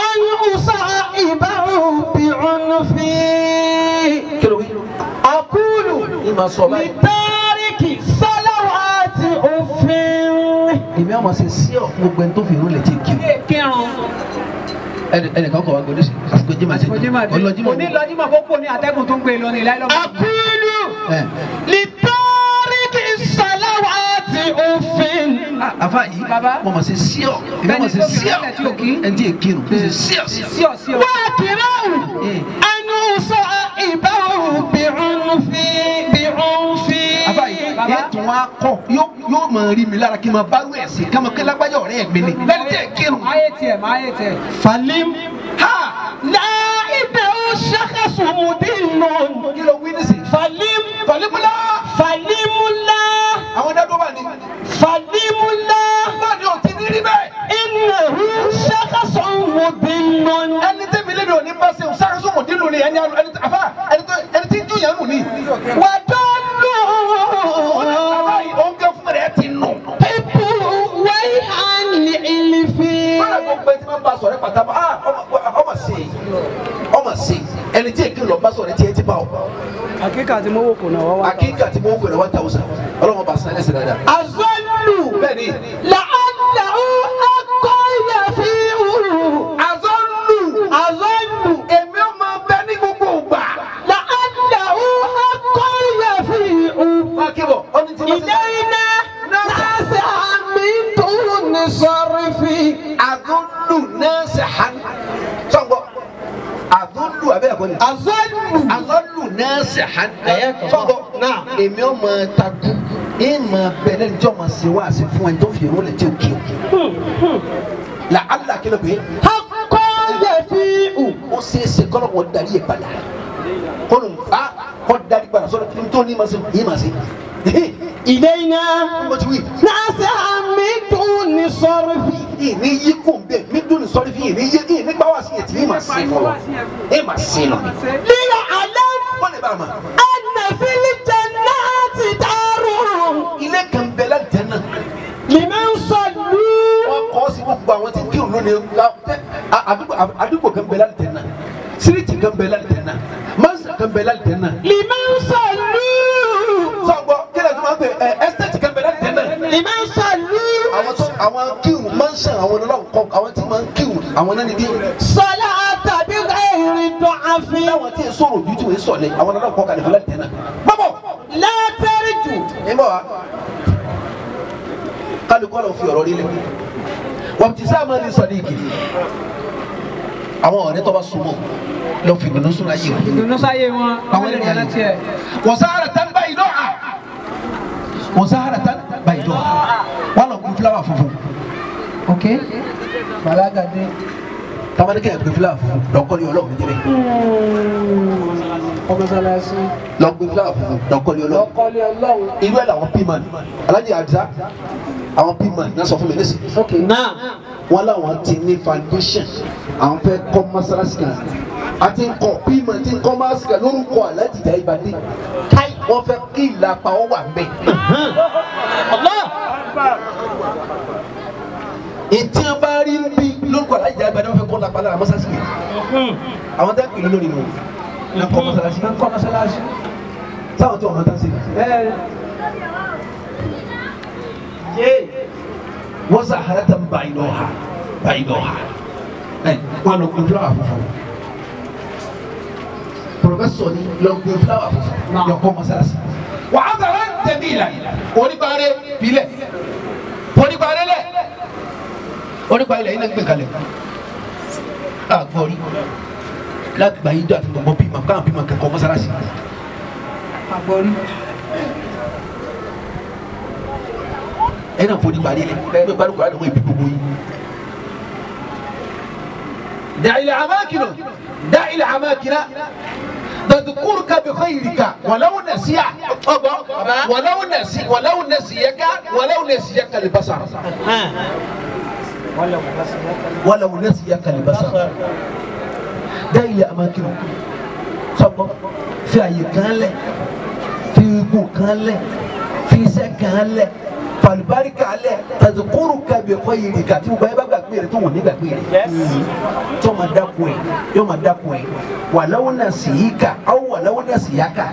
an usaibahu bi'unfi. Aqulu litariki salawati uffin. Èmi àwọn ṣe sí ọ gbogbo ẹni tó fi irun lè ti kí o. Ẹnìkan kọ̀ wá gbọdọ̀ sí àsìkò jimá ṣe ọlọ́jìmọ̀ òní lọ́jìmọ̀ kó kò ní atẹ́gùn tó ń gbé lọ ní ìlànà. Aqulu litariki salawati uffin. Àfa yìí mo mọ̀ sí sí ọ èmi mọ̀ sí sí ọ ẹni tí èkìrù mo sì sí ọ sí ọ sí ọ. Wa akra'u an usaibahu bi'unfi bi'unfi. Àfa yìí ètò wa kọ yóò máa rí mi lára kí n máa bá rú ẹ̀ sí ká máa kí lágbájá ọ̀rẹ́ mi ni lẹ́ni tí èkìrù. Ayé tiẹ̀ máa yé tiẹ̀. Falim ha la ibẹ̀ ṣàkóso mudinun. Kí ló wí nísìnyí? Falimula. Falimula. Àwọn dádúró wà ní. Falimula. Báyìí ò ti ní rí bẹ́ẹ̀. Innahu shakhsun mudillun. Ẹni tẹ́mi lé mi ò ní bá ṣe shakhsun mudillun ni ẹni àfa ẹni tí ń jù yẹn nù ni. Wà á dọ́lù. Àbá yìí ó ń gé fún rẹ̀ ti nù. Pípù wáyé àní ìlìfì. Bọ́lá gbogbo ẹni tí wọ́n bá sọ̀rọ̀ pàtàkì ọmọ sí ọmọ sí ẹni tí èké lọ bá sọ̀rọ̀ tí ẹ ti bá ọ. Akíkà tí mowó kò náà wá wá. Akíkà tí mowó kò náà 1000 ọlọ́run bá san ẹlẹ́sìn dáadáa. Azọ́lù. Bẹ́ẹ̀ni. Làálàá akọ́yà fi wù. Azọ́lù. Azọ́lù. Èmi ò máa bẹ ní gbogbo ìgbà. Làálàá akọ́yà fi wù. Máa kébọ̀, ó ní tí wọ́n ti. Ilé iná náà ṣe àmì tó ní sọ̀rọ̀ fi. Azọ́lù náà ṣe hàn. Sọ̀ngbọ́. Azọ́lù abẹ́ ẹ̀kọ́ ni. Azọ́lù. Azọ́lù náà ṣe hàn. Sọ̀ngbọ́. Èmi ò máa takú. E máa bẹ lẹ́ni tí o máa ṣe wáàsí fún ẹni tó fi èrò lẹ̀ tí o kí o. La ala kí ló pé. Akọ́ yẹ fi hù. Ó ṣeé ṣe kọ́lọ́ kọ́ darí yẹ padà. Kọ́lọ́ a kọ́ darí padà sọ́dọ̀ kí n tó ní ma ṣe yé ma ṣe. Ilé iná. Mo ti wí. N'ase àmì dùn ní sọ́rí fi. Ìní yí kò ń bẹ̀ mí dùn ní sọ́rí fi ìní yí ìní gbà wá sí yẹn tí yé ma ṣe fọlọ́. Yé ma ṣe lọ. Lílọ alẹ́. Kọ́ lè bá a ma. Ẹnà fílí jẹ náà ti dàrú. Ilé kan bẹ láti náà. Lèmi ń sọ lú. Wọ́n kọ́ sí gbogbo àwọn tí kírun lónìí àdúgbò kan bẹ láti náà. Síríìtì kan bẹ láti náà. Mọ́sà kan bẹ láti náà. Lèmi ń sọ lú. Sọ̀gbọ́ kílẹ̀ tó máa ń pè ẹ ẹ́sítéètì kan bẹ láti náà. Lèmi ń sọ lú. Àwọn kírun mọ́sà àwọn ọlọ́run kọ́ àwọn tí máa ń kírun àwọn náà níbí. Sọlá tàbí ẹ̀rín dùn àfi. Láwọn tí ì sọ̀rọ̀ ojú tí wọ́n sọ̀lẹ̀ àwọn ọlọ́run kọ́ kalẹ̀ fún láti náà. Bọ́bọ̀. Látẹ̀rì jù. Ní bọ̀ wá. Kálukú ọ̀rọ̀ fi ọ̀rọ̀ rí lẹ̀. Wọ́n ti sáà máa ní sọ̀dí ìkìlì. Àwọn ọ̀rẹ́ tó bá súnmọ́ lọ fi ìdùnnú sún láyé wọn. Ìdùnnú sáyé wọn. Àwọn ẹlẹ́ni ayé. Wọ́n sáárà tán báyìí dọ́à. Wọ́n sáárà tán báyìí dọ́à. Wọ́n lọ gbé fúláwà funfun. Ok. Bàlágàdé. Tabanikẹ́ yà gbé fúláwà funfun lọ́kọ́lé ọlọ́run jẹ́rẹ́. Ọmọsálásí. Lọ gbé fúláwà funfun lọ́kọ́lé ọlọ́run. Lọ́kọ́lé ọlọ́run. Irú ẹ̀ làwọn pímọ̀n. Alájì Àdìsá àwọn pímọ̀n náà sọ fún mi nísìnyí. Ok. Náà. Wọ́n làwọn ti ní foundation àwọn fẹ́ kọ́ mọ́sálásí kan àti nkọ́ pímọ̀ ti nkọ́ mọ́sálásí kan lórúkọ Aláàjì Jàyíbadé káì wọ́n fẹ́ kí ìlàpá wọn wà mbẹ́. Ìtí wọn bá rí bí lórúkọ Aláàjì Jàyíbadé wọ́n fẹ́ kọ́ lápá lára mọ́sálásí yẹn àwọn tẹ́ pèlú lónìí nù ní kọ́ mọ́sálásí Ní kọ́ mọ́sálásí. sáwọn tí wọ́n mọ́ tán sí. Wọ́n sàhárà tán báyìí lọ́ha báyìí lọ́ha wọn lọ gbin fúláwà funfun pọfẹsọ ni lọ gbin fúláwà funfun lọ kọ́ mọ́sálásí. Wà á bàrà tẹ̀mí ìlà oníparẹ́ filẹ̀ oníparẹ́ lẹ̀ oníparẹ́ lẹ̀ yín náà gbé kalẹ̀ àgbọ̀rí lágbà yín dọ̀ àti gbogbo bímọ káwọn bímọ kẹ́kọ̀ọ́ mọ́sálásí. Àgbọ̀rí. Ẹ náà foni parí lẹ̀ gbé parí kura lọ́wọ́ ibi gbogbo yín. دع الأماكن دع الأماكن تذكرك بخيرك ولو نسي ولو نسي ولو نسيك ولو نسيك البصر ولو نسيك البصر دع الأماكن sọgbọ fi àyè kan lẹ̀ fi igun kan lẹ̀ fi iṣẹ́ kan lẹ̀ falibarika lẹ̀ tazkuruka bi khayrika tí gbogbo ayé bá gbàgbé rẹ̀ tó wọ́n ní gbàgbé rẹ̀ tó ma dákun ẹ̀ yóò ma dákun ẹ̀ walaw nasiyika aw walaw nasiyaka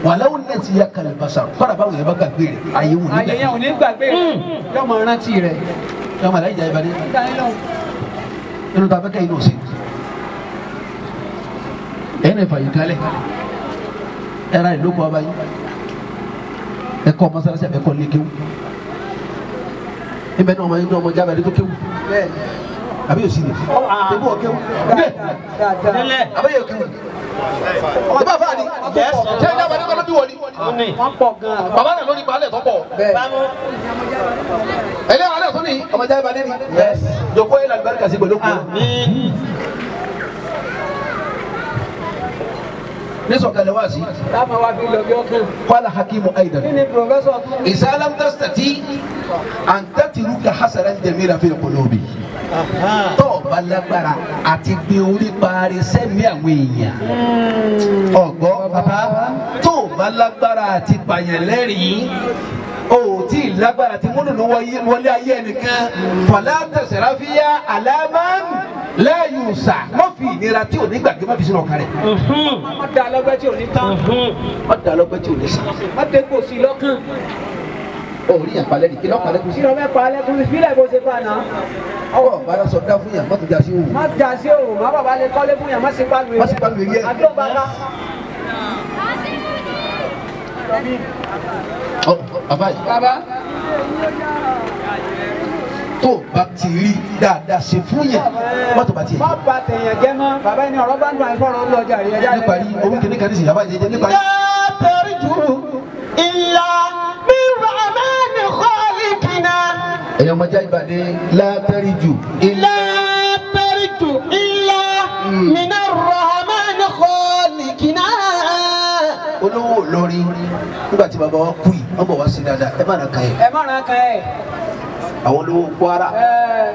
walaw nasiyaka al-basar kọ́ra báwo yẹn bá gbàgbé rẹ̀ ayé wò ní Ayé yẹn ò ní gbàgbé rẹ̀. Yóò máa rántí rẹ̀. yóò ma láyé jẹ́ ìbàdí nínú ta fẹ́ kẹ́ inú sí ẹ̀yin náà fàyè kálẹ̀ ẹ̀ra ìlú kọ́ ọba yìí ẹ̀kọ́ mọ́sálásí ẹ̀kọ́ ní kéwù ibẹ̀ náà ọmọ yìí ní ọmọ jábẹ̀ ẹni tó kéwù àbí yóò sì ní ebi wọ kéwù Dáadáa. àbí yóò kéwù ìbá fáà ni ṣé ẹ jábẹ̀ ẹni kọ́ ló bí wọlé Wọ́n pọ̀ gan-an. bàbá náà lórí balẹ̀ tó pọ̀ Bẹ́ẹ̀. ẹlẹ́wọ̀n alẹ́ tó ní ọmọ jábẹ̀ ẹni jòkó yìí làlùbáríkà sí pẹ̀lú kúrò. Nísọ̀kalẹ̀ wá sí. Táwọn wá fi lọ bí ọkàn. Qala hakimu aidan. Kí ni pòfẹ́sọ̀ tún? Idha lam tastati an tatruka hasanan jamila fil qulubi. Tó o bá lágbára àti gbé orí parí sẹ́mi àwọn èèyàn. Ọ̀gbọ́ bàbá tó o bá lágbára àti pààyàn lẹ́rìn-ín. O tí ì lágbára tí múlùú wọlé ayé ẹnìkan. Fala tasrafiya ala man la yusa. Má fi ìnira tí ò ní gbàgbé má fi sínú ọkàn rẹ̀. Má da lọ́gbẹ́ tí ò ní tán. Má da lọ́gbẹ́ tí ò ní sàn. Má dé kò sí lọ́kàn. O rí yàn palẹ́ ní kí lọ́ọ́ palẹ́ kù sí. Kí lọ́ọ́ fẹ́ palẹ́ kù sí fílẹ̀ bó ṣe bá náà. Ọwọ́ bàrà sọ dá fún yàn má tó já sí òwò. Má já sí òwò má bàbá lè kọ́lé fún yàn má sì pàlù Má sì pàlù eré ẹ̀. Àdó bàbá. Ọ bàbá yìí. Bàbá. Tó o bá ti rí dáadáa ṣe fún yàn má tó bá tiẹ̀. Má bà tèèyàn jẹ́ mọ́ bàbá ẹni ọ̀rọ̀ bá ń dùn àìfọ̀rọ̀ ń lọ jàre ẹja rẹ̀. Níparí owó kìíní kan ní sìn yàrá jẹjẹ níparí. La tarju illa min rahmani khaliqina. Ẹ̀yin ọmọdé ìbàdí la tarju illa. La tarju illa min rahmani khaliqina. Olówó Ìlọrin nígbà tí bàbá wa kú yìí wọ́n bọ̀ wá sí dáadáa ẹ má nà kàn yẹn. Ẹ má nà kàn yẹn. Àwọn olówó Kwara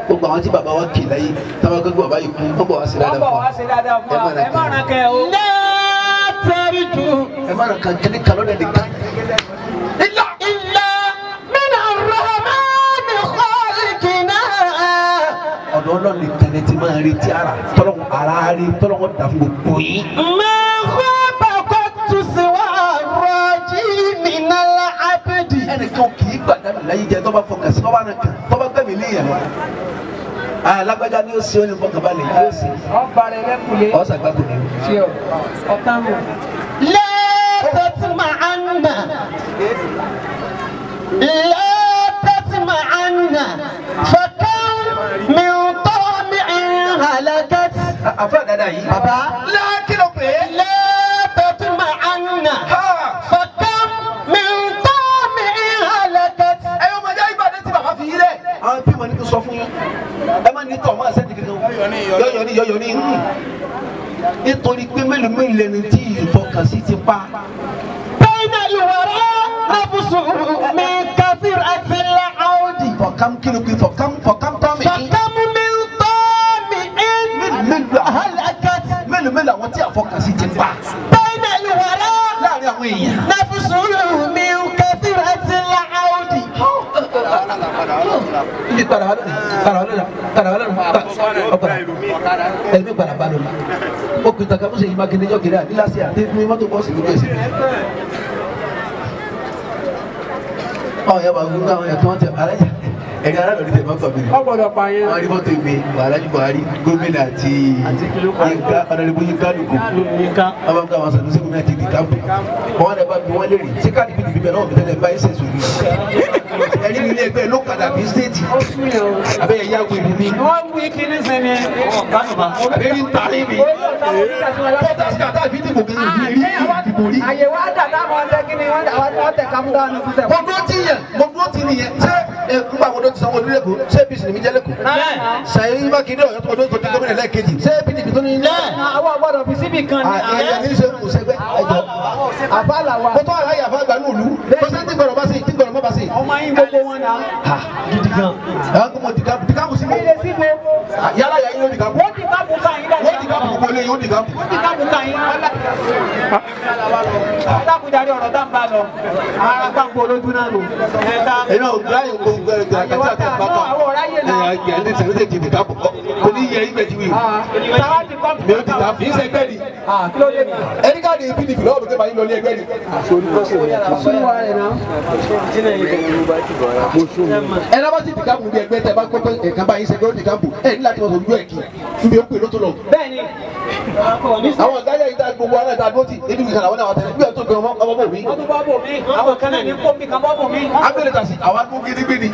gbogbo àwọn tí bàbá wa kì láyé táwọn akẹ́kọ̀ọ́ bàbá yìí kú wọ́n bọ̀ wá sí dáadáa fún wa. Ẹ má nà kàn yẹn o. La tarju. Ẹ má nà kàn kíní kan lọ́dẹ̀ nìkan. Illa min rahmani khaliqina. Ọ̀dọ̀ Ọlọ́run nìkan ni ti máa ń retí ara tọ́lọ́hún ara rí tọ́lọ́hún dà fún gbogbo yín. Ma khaba qattu siwa raji minal abdi. Ẹnìkan kì í gbàdánù láyé jẹ tó bá fọkàn sí tó bá nìkan tó bá gbẹ̀mí léèyàn lọ. Alágbájá ni ó ṣe ó ní fọkànbalẹ̀ yóò ṣe. Ọba rẹ lẹ́kùnlé. Ọ̀sàgbàgbọ̀ ni. Ṣé o ọ̀tá mu. La tatma'anna. La tatma'anna. Fakam min tami'in halakat. Àfa dada yìí. Bàbá. Lákìlọ̀ pé. La tatma'anna. Fakam min tami'in halakat. Ẹyọ ọmọdé ìbàdàn tí bàbá fi yí lẹ̀. Àwọn bí mo ní kí n sọ fún yín. Ẹ má ní tọ̀ máa ṣẹ́ dìgídì. Yọ̀yọ̀ ni yọ̀yọ̀ ni. Nítorí pé mélòó mélòó lẹni tí ìfọkànsí ti pa. Bayna al-wara nafsuhu min kathratil 'audi. Fọ̀kàm kìlọ̀ pé fọ̀kàm fọ̀kàm tọ́mì. Fakam min tami'in halakat. Mélòó mélòó àwọn tí àfọkànsí ti pa. Bayna al-wara Láàrin àwọn èèyàn. nafsuhu min kathratil 'audi. Ibi padà wà lónìí, padà wà lónìí, padà wà lónìí, ọ̀padà ẹ̀mí padà bá lónìí. Ó kìí taka fún Ṣèyí Mákindé jọ́ kiri àdí lásìá àti ní mọ́tò bọ́ọ̀sì gbogbo ẹ̀sìn. Àwọn yàrá gbogbo àwọn yàtọ̀ wọn tẹ alájà ẹ̀rí arábìnrin tẹ̀ máa gbàgbé. Wọ́n gbọ́dọ̀ pa yẹn. Wọ́n rí mọ́tò ìgbé Alhaji Buhari gómìnà àti Yínká ọ̀nàdìbò Yínká Lùkù. Wọ́n bá ń gbà wọn sọ̀rọ̀ sí gómìnà àti ìdìkàmpù. Wọ́n rẹ̀ bá bí wọ́n lè rí. Ṣé káàdì PDP bẹ̀rẹ̀ náà tẹ́lẹ̀ báyìí ṣe sòrí? Ẹ̀rí nílé ẹgbẹ́ ló kàdà bí stéètì. Abẹ́ ẹ̀yà wèrè ni. Wọ́n wí kíní sinmi. Abẹ́ rí ń tarí mi. Pọ́tàsì kàtà àfi dìbò kí ni ìdìbò rí. Àyẹ̀wò àdàdà àwọn ọ̀tẹ̀ kíni wọ́n tẹ̀ kámúdá ní fúnṣẹ̀. Mo dúró tí yẹn, mo dúró tí nìyẹn. Ṣé nígbà wo ló ti sanwó onílé kù? Ṣé APC ni mi jẹ́ lẹ́kọ̀ọ́? Ṣèyí Mákindé Ọ̀yọ́ tó ọdún tó di gómìnà lẹ́ẹ̀kejì. Ṣé PDP tó ní ilé? Àwọn gbọ́dọ̀ fi síbì kan ní. Ẹ̀yà ní ṣe kò sẹ́gbẹ́ ẹ̀jọ̀. Àbálà wa. Mo tọ́ àlàyé àfa àgbà ní òlu. Kò sí ti gbọ́dọ̀ bá sí, ti gbọ́dọ̀ má bá sí. Ọmọ yín gbogbo wọn náà. Gidi gan. Àwọn kò mọ dìgáàbù sí mo. Ilé síbo. Yálà yà yín ló dìgáàbù. Wọ́n dìgáàbù ká yín dáadáa. Wọ́n dìgáàbù gbogbo ilé yín ó dìgáàbù. Wọ́n dìgáàbù ká yín. Dákúndarí ọ̀rọ̀ tá ń bá lọ. Ara gbàgbọ́ olójú náà lò. Ẹ̀yin náà láyé gbogbo ẹgbẹ́ àti àti àbáta. Ẹ̀ ẹ̀ ẹ̀ ti dìgáàbù. Kò ní yẹ ibẹ̀ ti wí. Mi ò dìgáàbù. Kì í ṣe ẹgbẹ́ ni. Ẹni káàdì PDP lọ́wọ́ mi pé màá yín lọ ní ẹgbẹ́ ni. Ẹ náà bá ti dìgáàbù bí ẹgbẹ́ tẹ bá gbọ́ pé ẹ̀kan bá yín ṣẹgbẹ́ ó dìgáàbù. Ẹ ní láti wọ́n sọ ojú ẹ̀ kì í. Nbí ó pè ló tó lọ. Bẹ́ẹ̀ni. Àwọn ọ̀gá yẹn ìta gbogbo ara ìta dúró tì ebi nìkan làwọn náà wà tẹ́lẹ̀ bí ẹ̀ tó gbé ọmọ bò mí. Wọ́n tún bọ́ bò mí. Àwọn kan náà ní kó mi kan bọ́ bò mí. Abẹ́rẹ́ tàṣí àwọn adúgbò gidigbe ni.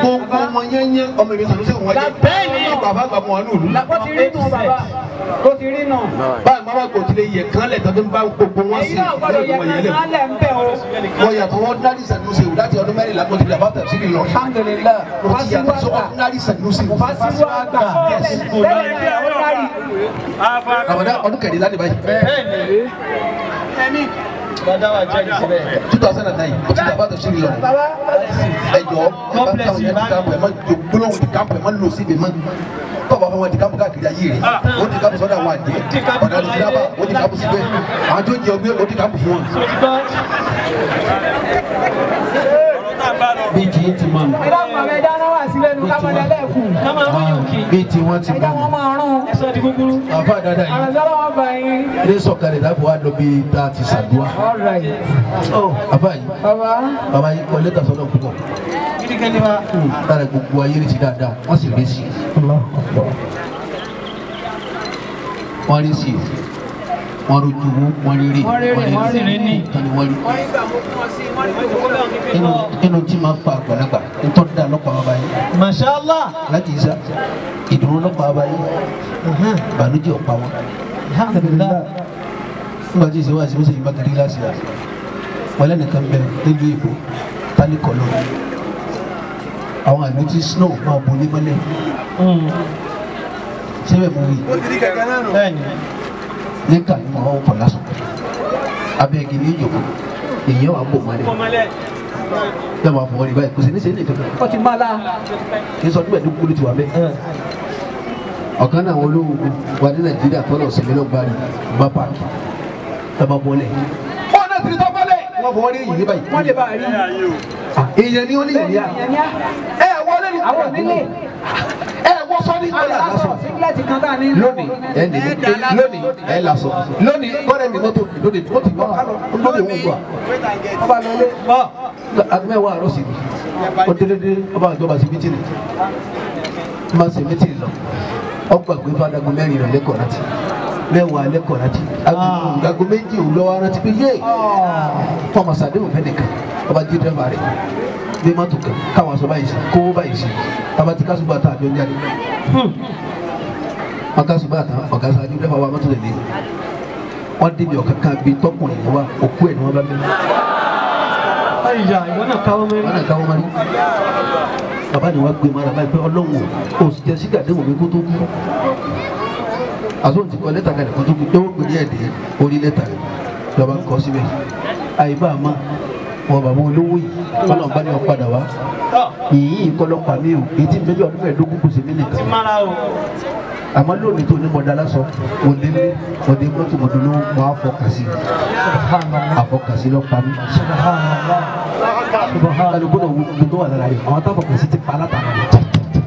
Gbogbo ọmọ yẹnyẹn ọmọ èmi sànúsẹ́ wọn jẹ. Bẹ́ẹ̀ni. Bàbá àgbà mọ̀ wọn ní òlu. Bó ti rí nù bàbá. Bó ti rí nù. Báyìí màmá kò tilẹ̀ yẹ kán lẹ̀ tọ́jú bá gbogbo wọn sí. Èyí náà gbọ́dọ̀ yẹ kán lẹ̀ ń bẹ̀ o. Wọ́n yàtọ̀ wọ́n ordinary sànúsẹ́ wò láti ọdún mẹ́rìnlá tó ti di àbá tẹ̀sí lọ. Alhamdulillah. Mo ti yàtọ̀ sí ordinary sànúsẹ́ wò. Fásitì àgbà. Ramadan ọdún kẹrìnlá ní báyìí. 2009 o ti dàgbà tó sí mi lọ ẹ jọ ẹ bá táwọn yẹn ti káàpù ẹ má gbólóhùn ti káàpù ẹ má lò síbi mọ́ tọ́ba fún wọn ti káàpù káàkiri ayé rẹ̀ o ti káàpù sọ́dọ̀ àwọn àjẹ́ ọ̀dà ti dábà o ti káàpù síbẹ̀ àwọn tó jẹ ọgbẹ́ o ti káàpù fún wọn. Bí tí ti mọ̀ nù. Ẹ dáhùn àwọn ẹja náà wà sílẹ̀ nù ká mọ̀ lẹ́lẹ́kù. Bí tí wọ́n ti Ẹja wọn máa rún. Ẹ̀sọ́ di gúgúrú. Àfa dáadáa yìí. Àrùn sọ́lá wọn bá yín. Ilé sọ̀kalẹ̀ láti wá lọ bí tá a ti ṣàdúrà. All right. Àfa yìí. Bàbá. Bàbá yìí kọ lẹ́tà sọ́dọ̀ púpọ̀. Lára gbogbo ayé ti dáadáa, wọ́n sì rí sí i. Wọ́n rí sí i. Wọ́n rojú wo, wọ́n rí rí, wọ́n rí rí ní tani wọ́n rí. Inú tí máa ń pa àgbàlagbà, ntọ́ da lọ́pàá bàbá yìí. Masha Allah. Láti Isa, ìdùnnú lọ́pàá bàbá yìí. Bànújẹ́ ọ̀pá wọn. Alhamdulillah. Nígbà tí ìṣèwà ìṣèwà ìṣèwà ìbákẹ́rẹ́ gíláàsì rà. Wọ́n lẹ́nìkan bẹ nílùú Èkó, tálíkọ̀ lọ. Àwọn àlù tí snow máa bo ní mọ́lẹ̀. Ṣé bẹ́ẹ̀ mo wí? Ní kàní mọ̀ ọ́n pọ̀ lásán. Abẹ́ igi ní ìjòkó, èyí wà bò mọ́lẹ̀. Yóò máa fọwọ́ ní báyìí, kò sí ní sẹ́yìn nìkan. Ó ti máa la. Kì í sọ ọdún mẹ́ẹ̀ẹ́dógún ló ti wà bẹ́ẹ̀. Ọ̀kan náà àwọn olówó wa ní Nàìjíríà tọ́lọ̀ sinmi ló gbárí bá páàkì. Lọ́ba bọ́lẹ̀. Wọ́n náà ti tọ́ bọ́lẹ̀. Wọ́n fọwọ́ ní ìyè báyìí. Wọ́n lè bá a rí. Èèyàn ni ó ní ìyá. Ẹ wọlé ní àwọn onílé. Ẹ wọ sọ ní ìgbọ́lá lásán. Sígílẹ̀tì kan tá a ní. Lónìí ẹ ní lónìí ẹ lásán. Lónìí kọ́rẹ́ mi mọ́tò lónìí ó ti wọ́n kálọ̀ lónìí òun gbà. Ọba lọlé. Agbẹ́wò àárọ̀ sí mi. Ó délédé ọba àjọba sí mítìrì. Má ṣe mítìrì lọ. Ọgbà gbé fadagun mẹ́rin rẹ̀ lẹ́kọ̀ọ́ láti. Mẹ́wàá lẹ́kọ̀ọ́ láti. Ago méjì òun lọ́wọ́ rántí pé yé fọmọ sàdéhùn fẹ́ nìkan ọba jí dẹ́rẹ́bà rẹ̀ bí mọ́tò kan káwọn sọ báyìí sí kówó báyìí sí tàbá tí kásùbà tá àjọ ń jáde. Wọn kásùbà tán ọ̀gá sáájú dẹ́rẹ́bà wa mọ́tò lè lé wọ́n débi ọ̀kan kan bíi tọkùnrin yẹn wá òkú ẹ̀ ni wọ́n bá mi. Àyà ìwọ náà káwọ́ mẹ́rin. Wọ́n náà káwọ́ mẹ́rin. Bàbá ni wọ́n gbé mara báyìí pé Ọlọ́run ò sì jẹ́ sígàdéhùn mi kó tó kú. Àtúntò ti kọ lẹ́tà kalẹ̀ kó tó kú pé ó gbé ní ẹ̀dẹ́ orí lẹ́tà rẹ̀ lọ́ba ń kọ́ síbẹ̀. Àyíbá àmọ́ wọn bàbá olówó yìí Ọlọ́run bá ní wọn padà wá. Yìnyín ìkọlọ́pàá mi ò èyí tí méjì ọdún mẹ́ẹ̀ẹ́dógún kò sí mí nìkan. Àmọ́ lónìí tó ní mọ̀dá lásán mo délé mo dé mọ́tò mo dolówó mo á fọkàn sí àfọkànsí lọ́pàá mi. Kálukú náà wo tó wà lára rẹ̀ àwọn táwọn fọkànsí ti pa látara rẹ̀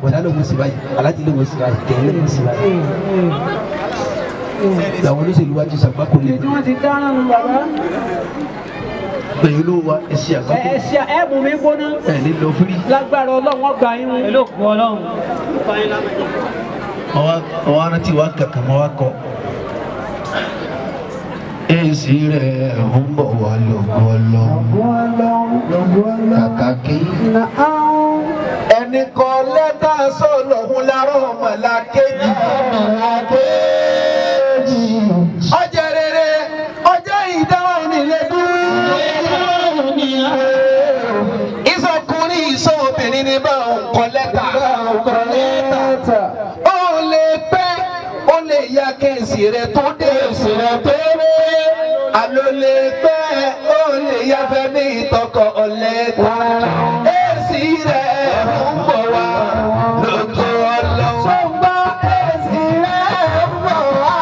wọ̀dà ló ń sì báyìí alájí ló ń sì báyìí kẹ̀lẹ́ ló ń sì báyìí. Làwọn olóṣèlú wa ti sàgbákò lé. Ibi tí wọ́n ti dáná nu bàbá. Gbẹ̀yìn olówó wa ẹ ṣe àgbákò. Ẹ ṣe ẹ mú mi gbóná. Ẹ ní lọ fírí. Lágbára Ọlọ́run ọgbà yín mú. Pẹ̀lú òkú Ọlọ́run. Ọwọ́ arántí wa kàkà mọ́ wa kọ. Èsì rẹ̀ ń bọ̀ wá lógo Ọlọ́run. Kàkà kí. Ẹnì kan lẹ́tà sọ̀lọ́hún lárọ́ ọmọlàkejì. Ọjọ́ rere, ọjọ́ ìdáhùn nílé dúró. Ìsọkùnrin ìsọ̀bìnrin ni bá òun kọ lẹ́tà. Ó lè pẹ́, ó lè ya kẹ́sì rẹ̀ tó dé. Àló lè pẹ́, ó lè ya fẹ́ ní ìtọ́kọ̀ ọ̀lẹ́ta. Èsì rẹ̀ ń bọ̀ wá lógo Ọlọ́run. Ṣùgbọ́n èsì rẹ̀ ń bọ̀ wá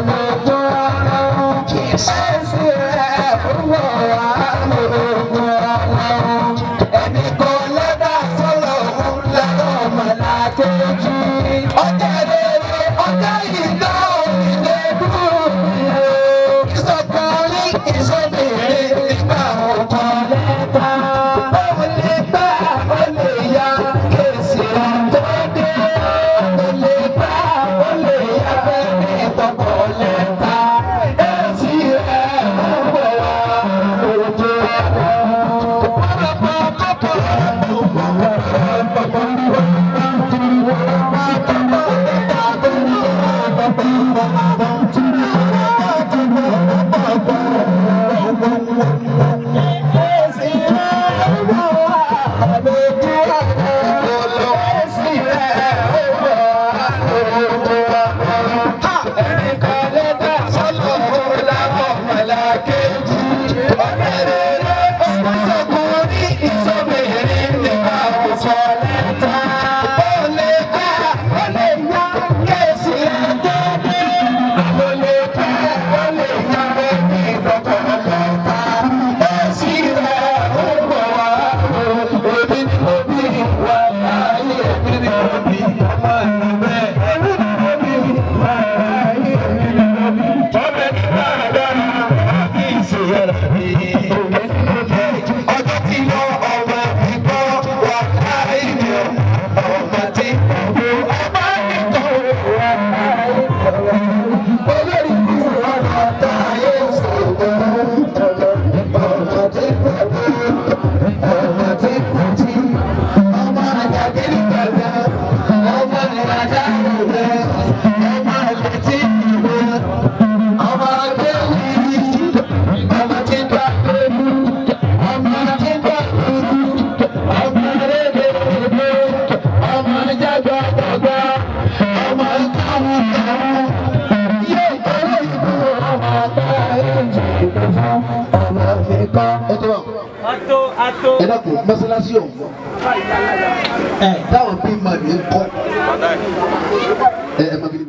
lógo Ọlọ́run. Èsì rẹ̀ ń bọ̀ wá lógo Ọlọ́run. Ẹnì kan lẹ́dà sọ́lọ̀ ń lọ́rọ̀ mọ̀lákejì. Ọjọ́ rere, ọjọ́ ìdá òkèlè dúró. Ìsọkùnrin ìsọbìnrin nígbà ọ̀kan lẹ́ta. Ó tí lọ ọmọ ìgbọ́ wà láìní ọmọ tí kò ọmọ ìtọ́ wà láìní olórí ọmọ táyé sọ̀rọ̀ ọmọ tí kò ọmọ tí kò tí ọmọ àjàgírí gbàgbà ọmọ ìrajà rẹ̀ ọmọ ìlẹ̀tí ìwé ọmọ akéwì ọmọ tí ń bá lóru ọmọ tí ń bá lóru ọmọ rédèrèdè ọmọ jágbàgbàgbà ọmọ káwùkáwù yé ìkọlẹ̀ ìlú ọmọ àtàrà ìjìnlẹ̀ fún ọmọ mi kọ́. Ẹ tó bá ẹ dákun mọ́sálásí ọ̀hún táwọn bí màmí ń kọ́ ẹ ẹ má bí.